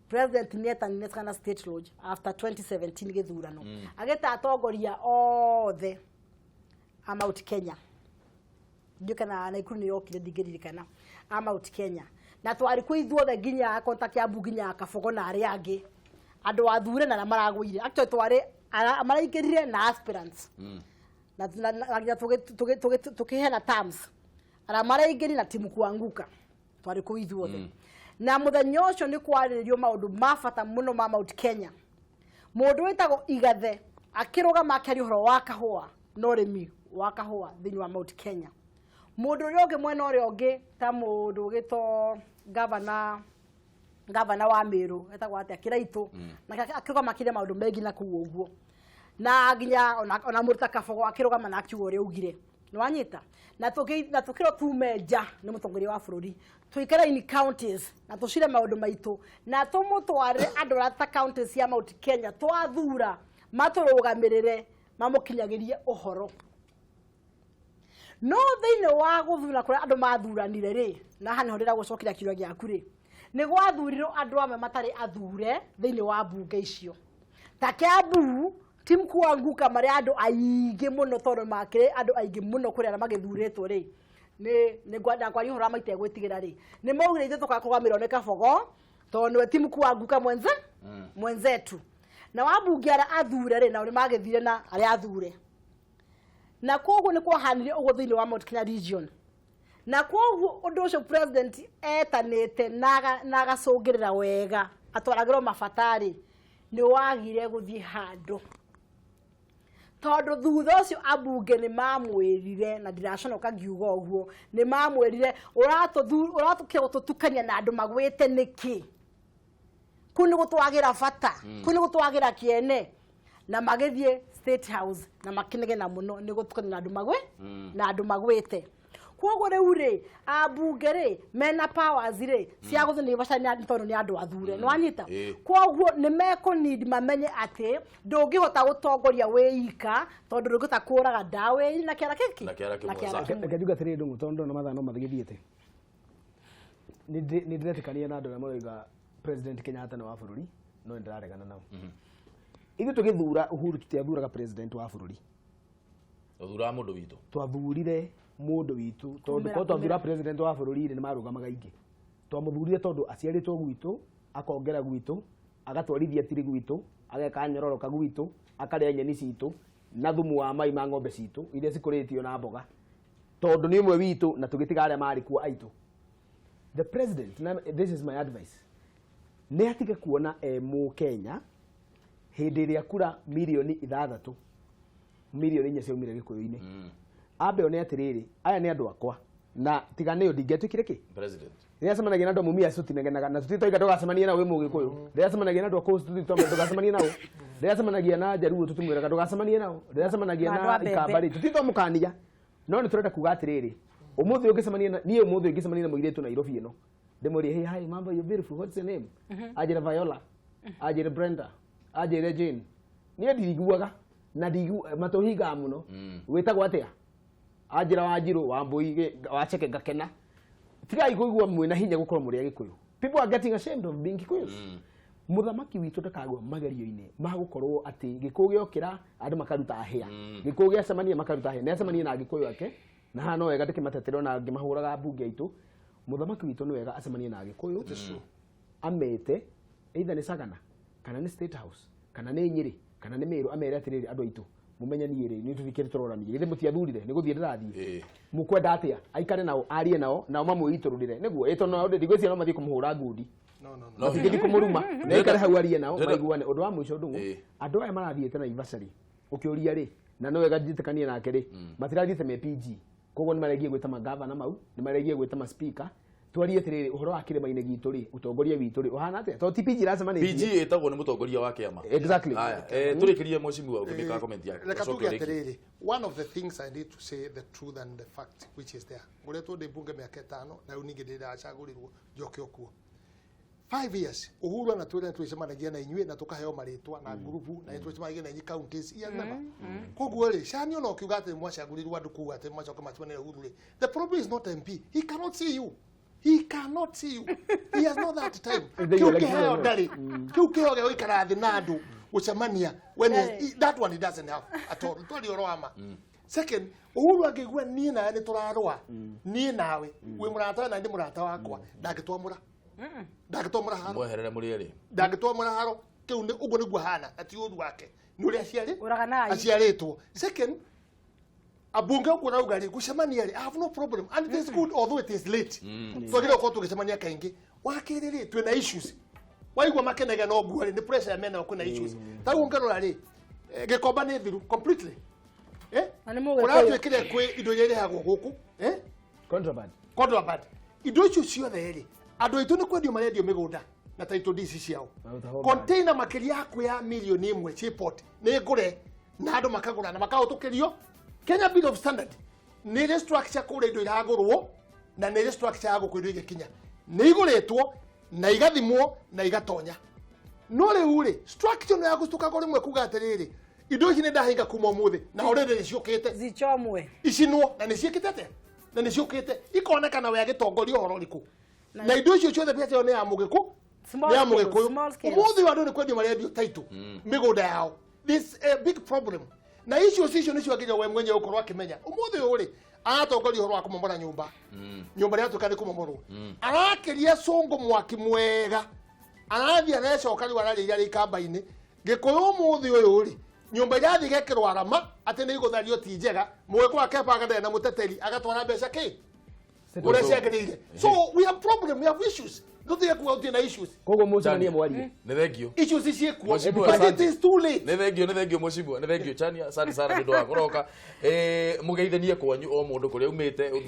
President nĩ etanire Sagana State Lodge after 2017 gĩthurano, agĩta atongoria othe a Mount Kenya. Ndiũ kana Nakuru nĩ yokire, ndingĩririkana, a Mount Kenya, na twarĩ kuo ithuothe nginya konta Kiambu nginya Kabogo na arĩa angĩ, andũ athure na arĩa maragũire. Actually twarĩ maraingĩrire na aspirants na nginya tũkĩheana terms, arĩa maraingĩrire na timu kuanguka. Twarĩ kũu ithuothe, na mũthenya ũcio nĩ kwarĩrĩrio maũndũ ma bata mũno ma Mount Kenya. Mũndũ wĩtagwo Igathe akĩrũgama akĩaria ũhoro wa kahũa na ũrĩmi wa kahũa thĩinĩ wa Mount Kenya. Mũndũ ũrĩa ũngĩ mwena ũrĩa ũngĩ, ta mũndũ ũgĩtwo gavana wa Meru etagwo atĩa, Kiraitũ, nake akĩrũgama akĩaria maũndũ megiĩ na kũu ũguo, na nginya ona mũndũ ta Kabogo akĩrũgama na akiuga ũrĩa augire. Nĩwanyita? Na tũkĩrwo tume nja nĩ mũtongoria wa bũrũri, tũikare in counties na tũcire maũndũ maitũ na tũmũtwarĩre andũ arĩa ta counties cia Mount Kenya twathura matũrũgamĩrĩre, mamũkinyagĩrie ũhoro. No thĩinĩ wa gũthura kũrĩa andũ mathuranire rĩ, na haha nĩho ndĩragũcokeria kĩũria gĩaku rĩ, nĩ gwathurirwo andũ amwe matarĩ athure thĩinĩ wa mbunge icio, ta Kiambu team kuanguka marĩ andũ aingĩ mũno, tondũ makĩrĩ andũ aingĩ mũno kũrĩ arĩa magĩthurĩtwo rĩ, nĩ ngwenda kwaria ũhoro wa mategwĩtigĩra rĩ, nĩ maugire ithuĩ tũkakũgamĩrwo nĩ Kabogo tondũ nĩwe timu kuanguka mwenzetu. Na wambunge arĩa athure rĩ, nao nĩ magĩthire na arĩa athure, na koguo nĩ kwahanire ũguo thĩinĩ wa Mount Kenya region. Na koguo ũndũ ũcio president etanĩte na agacũngĩrĩra wega atwaragĩrwo mabatarĩ nĩ wagire gũthiĩ handũ, tondũ thutha ũcio ambunge nĩ mamwĩrire, na ndiraconoka ngiuga ũguo, nĩ mamwĩrire, "Ũratũkĩra gũtũtukania na andũ magwĩte nĩkĩ? Kũu nĩ gũtwagĩra bata, kũu nĩ gũtwagĩra kĩene." Na magĩthiĩ State House na makĩnegena mũno nĩ gũtukania na andũ magwe na andũ magwĩte. Koguo rĩu rĩ, ambunge rĩ mena powers rĩ cia gũthiĩ Naivasha nĩ tondũ nĩ andũ athure. Nĩ wanyita? Koguo nĩ mekũnid mamenye atĩ ndũngĩhota gũtongoria wĩ ika, tondũ ndũngĩhota kũraga ndawa na kĩara kĩkĩ. Na kĩara kĩmwe, Na kĩara Zaki. kĩmwe. Reke njuge atĩrĩrĩ, Ndũng'ũ, tondũ ndona mathaa no mathigithĩte. Nĩ ndĩretĩkania na andũ arĩa maroiga President Kenyatta nĩ wa bũrũri, no nĩ ndĩraregana nao. Ithuĩ tũgĩthura Uhuru tũtiathuraga president wa bũrũri. Ũthuraga mũndũ witũ. Twathurire mũndũ witũ tondũ Kumĩra, korwo twathura kumĩra. president wa bũrũri rĩ, nĩ marũgamaga aingĩ. Twamũthurire tondũ aciarĩtwo gwitũ, akongera gwitũ, agatwarithia tiri gwitũ, ageka nyororoka gwitũ, akarĩa nyeni citũ na thumu wa mai ma ng'ombe citũ iria cikũrĩtio na mboga, tondũ nĩ ũmwe witũ, na tũgĩtiga arĩa marĩ kuo aitũ. The president, na this is my advice, nĩ atige kuona e mũkenya hĩndĩ ĩrĩa kura mirioni 6, mirioni 4 ciaumire gĩkũyũ-inĩ. Ambe one atĩrĩrĩ, aya nĩ andũ akwa. Na tiga nĩyo ndingĩatuĩkire kĩ? President. Rĩrĩa acemanagia na andũ a Mumias tũtinegenaga na tũtirĩ twauga ndũgacemanie nao wĩ Mũgĩkũyũ. Rĩrĩa acemanagia na andũ a Coast tũtirĩ twamwĩra ndũgacemanie nao. Rĩrĩa acemanagia na Jaluo tũtimwĩraga ndũgacemanie nao. Rĩrĩa acemanagia Na andũ na a mbembe. Ikamba rĩ tũtirĩ twamũkania. No nĩ tũrenda kuga atĩrĩrĩ, ũmũthĩ ũngĩcemania na niĩ ũmũthĩ ũngĩcemania na mũirĩtu Nairobi ĩno ndĩmũrie, hey, hi, mambo, you're beautiful, what's your name? Anjĩre Viola, anjĩre Brenda, anjĩre Jane. Niĩ ndiriguaga na matũhingaga mũno. Wĩtagwo atĩa? Anjĩra Wanjirũ, Wambũi, Wacheke, ngakena. Tigai kũigua mwĩna hinya gũkorwo mũrĩ Agĩkũyũ. People are getting ashamed of being Kikuyus. Mũthamaki witũ ndakagwa magerio-inĩ ma gũkorwo atĩ gĩkũyũ gĩokĩra andũ makaruta hĩa, gĩkũyũ gĩacemania makaruta hĩa. Nĩ acemanie na Agĩkũyũ ake na haha no wega ndĩkĩmatetera ona ngĩmahũraga mbunge aitũ. Mũthamaki witũ nĩ wega acemanie na Agĩkũyũ, amete either nĩ Sagana kana nĩ State House kana nĩ Nyĩrĩ kana nĩ Meru, amere atĩrĩrĩ, andũ aitũ mũmenye niĩ rĩ nĩ tũthikĩre tũroranie, githĩ mũtiathurire nĩ gũthiĩ ndĩrathiĩ, mũkwenda atĩa? Aikare nao, arie nao, nao mamwĩitũrũrĩre nĩguo ĩ tondũ ndigwĩciria no mathiĩ kũmũhũra ngundi, matingĩthiĩ kũmũruma, nĩ aikare hau arie nao maiguane. Ũndũ wa mũico ndũng'ũ, andũ aya marathiĩte Naivasha rĩ, ũkĩũria rĩ, na no wega njĩtĩkanie nake rĩ, matirathiĩte me PG, koguo nĩ maregie gwĩta magavana mau, nĩ maregie gwĩta ma speaker, twarie atĩrĩrĩ ũhoro wa kĩrĩma-inĩ gitũ rĩ, ũtongoria witũ rĩ ũhana atĩa, tondũ ti PG iracemanĩtie. PG ĩtagwo nĩ mũtongoria wa kĩama. Exactly. Haya, tũrĩkĩrie mheshimiwa ũkĩmĩka comment yaku. Reka Ũcoke tuge ũrĩkie. atĩrĩrĩ, one of the things I need to say, the truth and the fact which is there, ngoretwo ndĩ mbunge mĩaka 5 na rĩu ningĩ ndĩracagũrirwo njoke o kuo 5 years. Uhuru anatwĩra nĩtwĩcemanagia na inyuĩ na tũkaheo marĩtwa na ngurubu na nĩtwĩcemanagia na inyuĩ counties he has never. Koguo rĩ, cani ona ũkiuga atĩ mwacagũrirwo andũ kũu atĩ macoke macemanie na Uhuru rĩ, the problem is not MP. He cannot see you. He cannot see you. He has not that time. Kĩu kĩheo ndarĩ, kĩu kĩheo gĩa gũikara thĩ na andũ gũcemania when he, that one he doesn't have at all. Twari ũhoro wa ma. Second, Uhuru angĩigua niĩ nawe nĩ tũrarũa, niĩ nawe wĩ mũrata na ndĩ mũrata wakwa, ndangĩtwamũra, ndangĩtwamũra haro. Mweherere mũrĩ erĩ. Ndangĩtwamũra haro. Kĩu nĩ ũguo nĩguo hana, na ti ũru wake, nĩ ũrĩa aciarĩ Ũraganai. aciarĩtwo. Second, abunge ũguo rauga rĩ, gũcemania rĩ, I have no problem and it is good, although it is late. Twagĩrĩirwo gũkorwo tũgĩcemania kaingĩ. Wa kerĩ rĩ, twĩna issues, waigua makenega no nguo rĩ, nĩ pressure menayo, kwĩna issues. Ta rĩu ũngĩrora rĩ, Gĩkomba nĩ thiru completely, eh? Na nĩ Mũgĩkũyũ. Ũratuĩkire kwĩ indo iria irĩhagwo gũkũ, eh? Contraband. Contraband. Indo icio ciothe rĩ, andũ aitũ nĩ kwendio marendio mĩgũnda na title deeds ciao. Container makĩria hakuhĩ ya 1 million Seaport nĩ ngũre na andũ makagũra na makahũtũkĩrio. Kenya Bureau of Standard nĩ ĩrĩ structure kũrĩa indo iragũrwo na nĩ ĩrĩ structure ya gũkũ indo igĩkinya, nĩ igũrĩtwo na igathimwo na igatonya. No rĩu rĩ, structure no ya gũcuka rĩmwe kuga atĩrĩrĩ, indo ici nĩ ndahinga kuma ũmũthĩ na already nĩ ciũkĩte zichomwe icinwo na nĩ ciĩkĩte atĩa na nĩ ciũkĩte ikonekana we agĩtongoria ũhoro ũrĩkũ na indo icio ciothe biacara ĩyo nĩ ya mũgĩkũ, Small nĩ ya scale, mũgĩkũyũ. small scale. Ũmũthĩ ũyũ andũ nĩ kwendio marendio title mĩgũnda yao. This a big problem na icio cicio nĩcio agĩrĩirwo we mwenyewe ũkorwo akĩmenya. Ũmũthĩ ũyũ rĩ, aratongoria ũhoro wa kũmomora nyũmba, nyũmba ĩratuĩka nĩ kũmomorwo, arakĩria cũngũ mwaki mwega, arathiĩ arecoka rĩu ararĩire arĩ ikamba-inĩ. Gĩkũyũ ũmũthĩ ũyũ rĩ, nyũmba irathiĩ igekĩrwo arama atĩ nĩ igũthario, ti njega, mũgĩkũyũ akebanga ndarĩ na mũteteri, agatwara mbeca kĩ ũrĩa ciagĩrĩire. So we have problem, we have issues. Ndũtige kuga gũtirĩ na issues. Koguo mũcemanie mwarie. Nĩ thengio. Issues ciĩkuo, Mheshimiwa, but it asante. is too late. Nĩ thengio, nĩ thengio mheshimiwa, nĩ thengio Chania, asante sana nĩ ũndũ wa kũroka. Mũgeithanie kwanyu o mũndũ kũrĩa umĩte.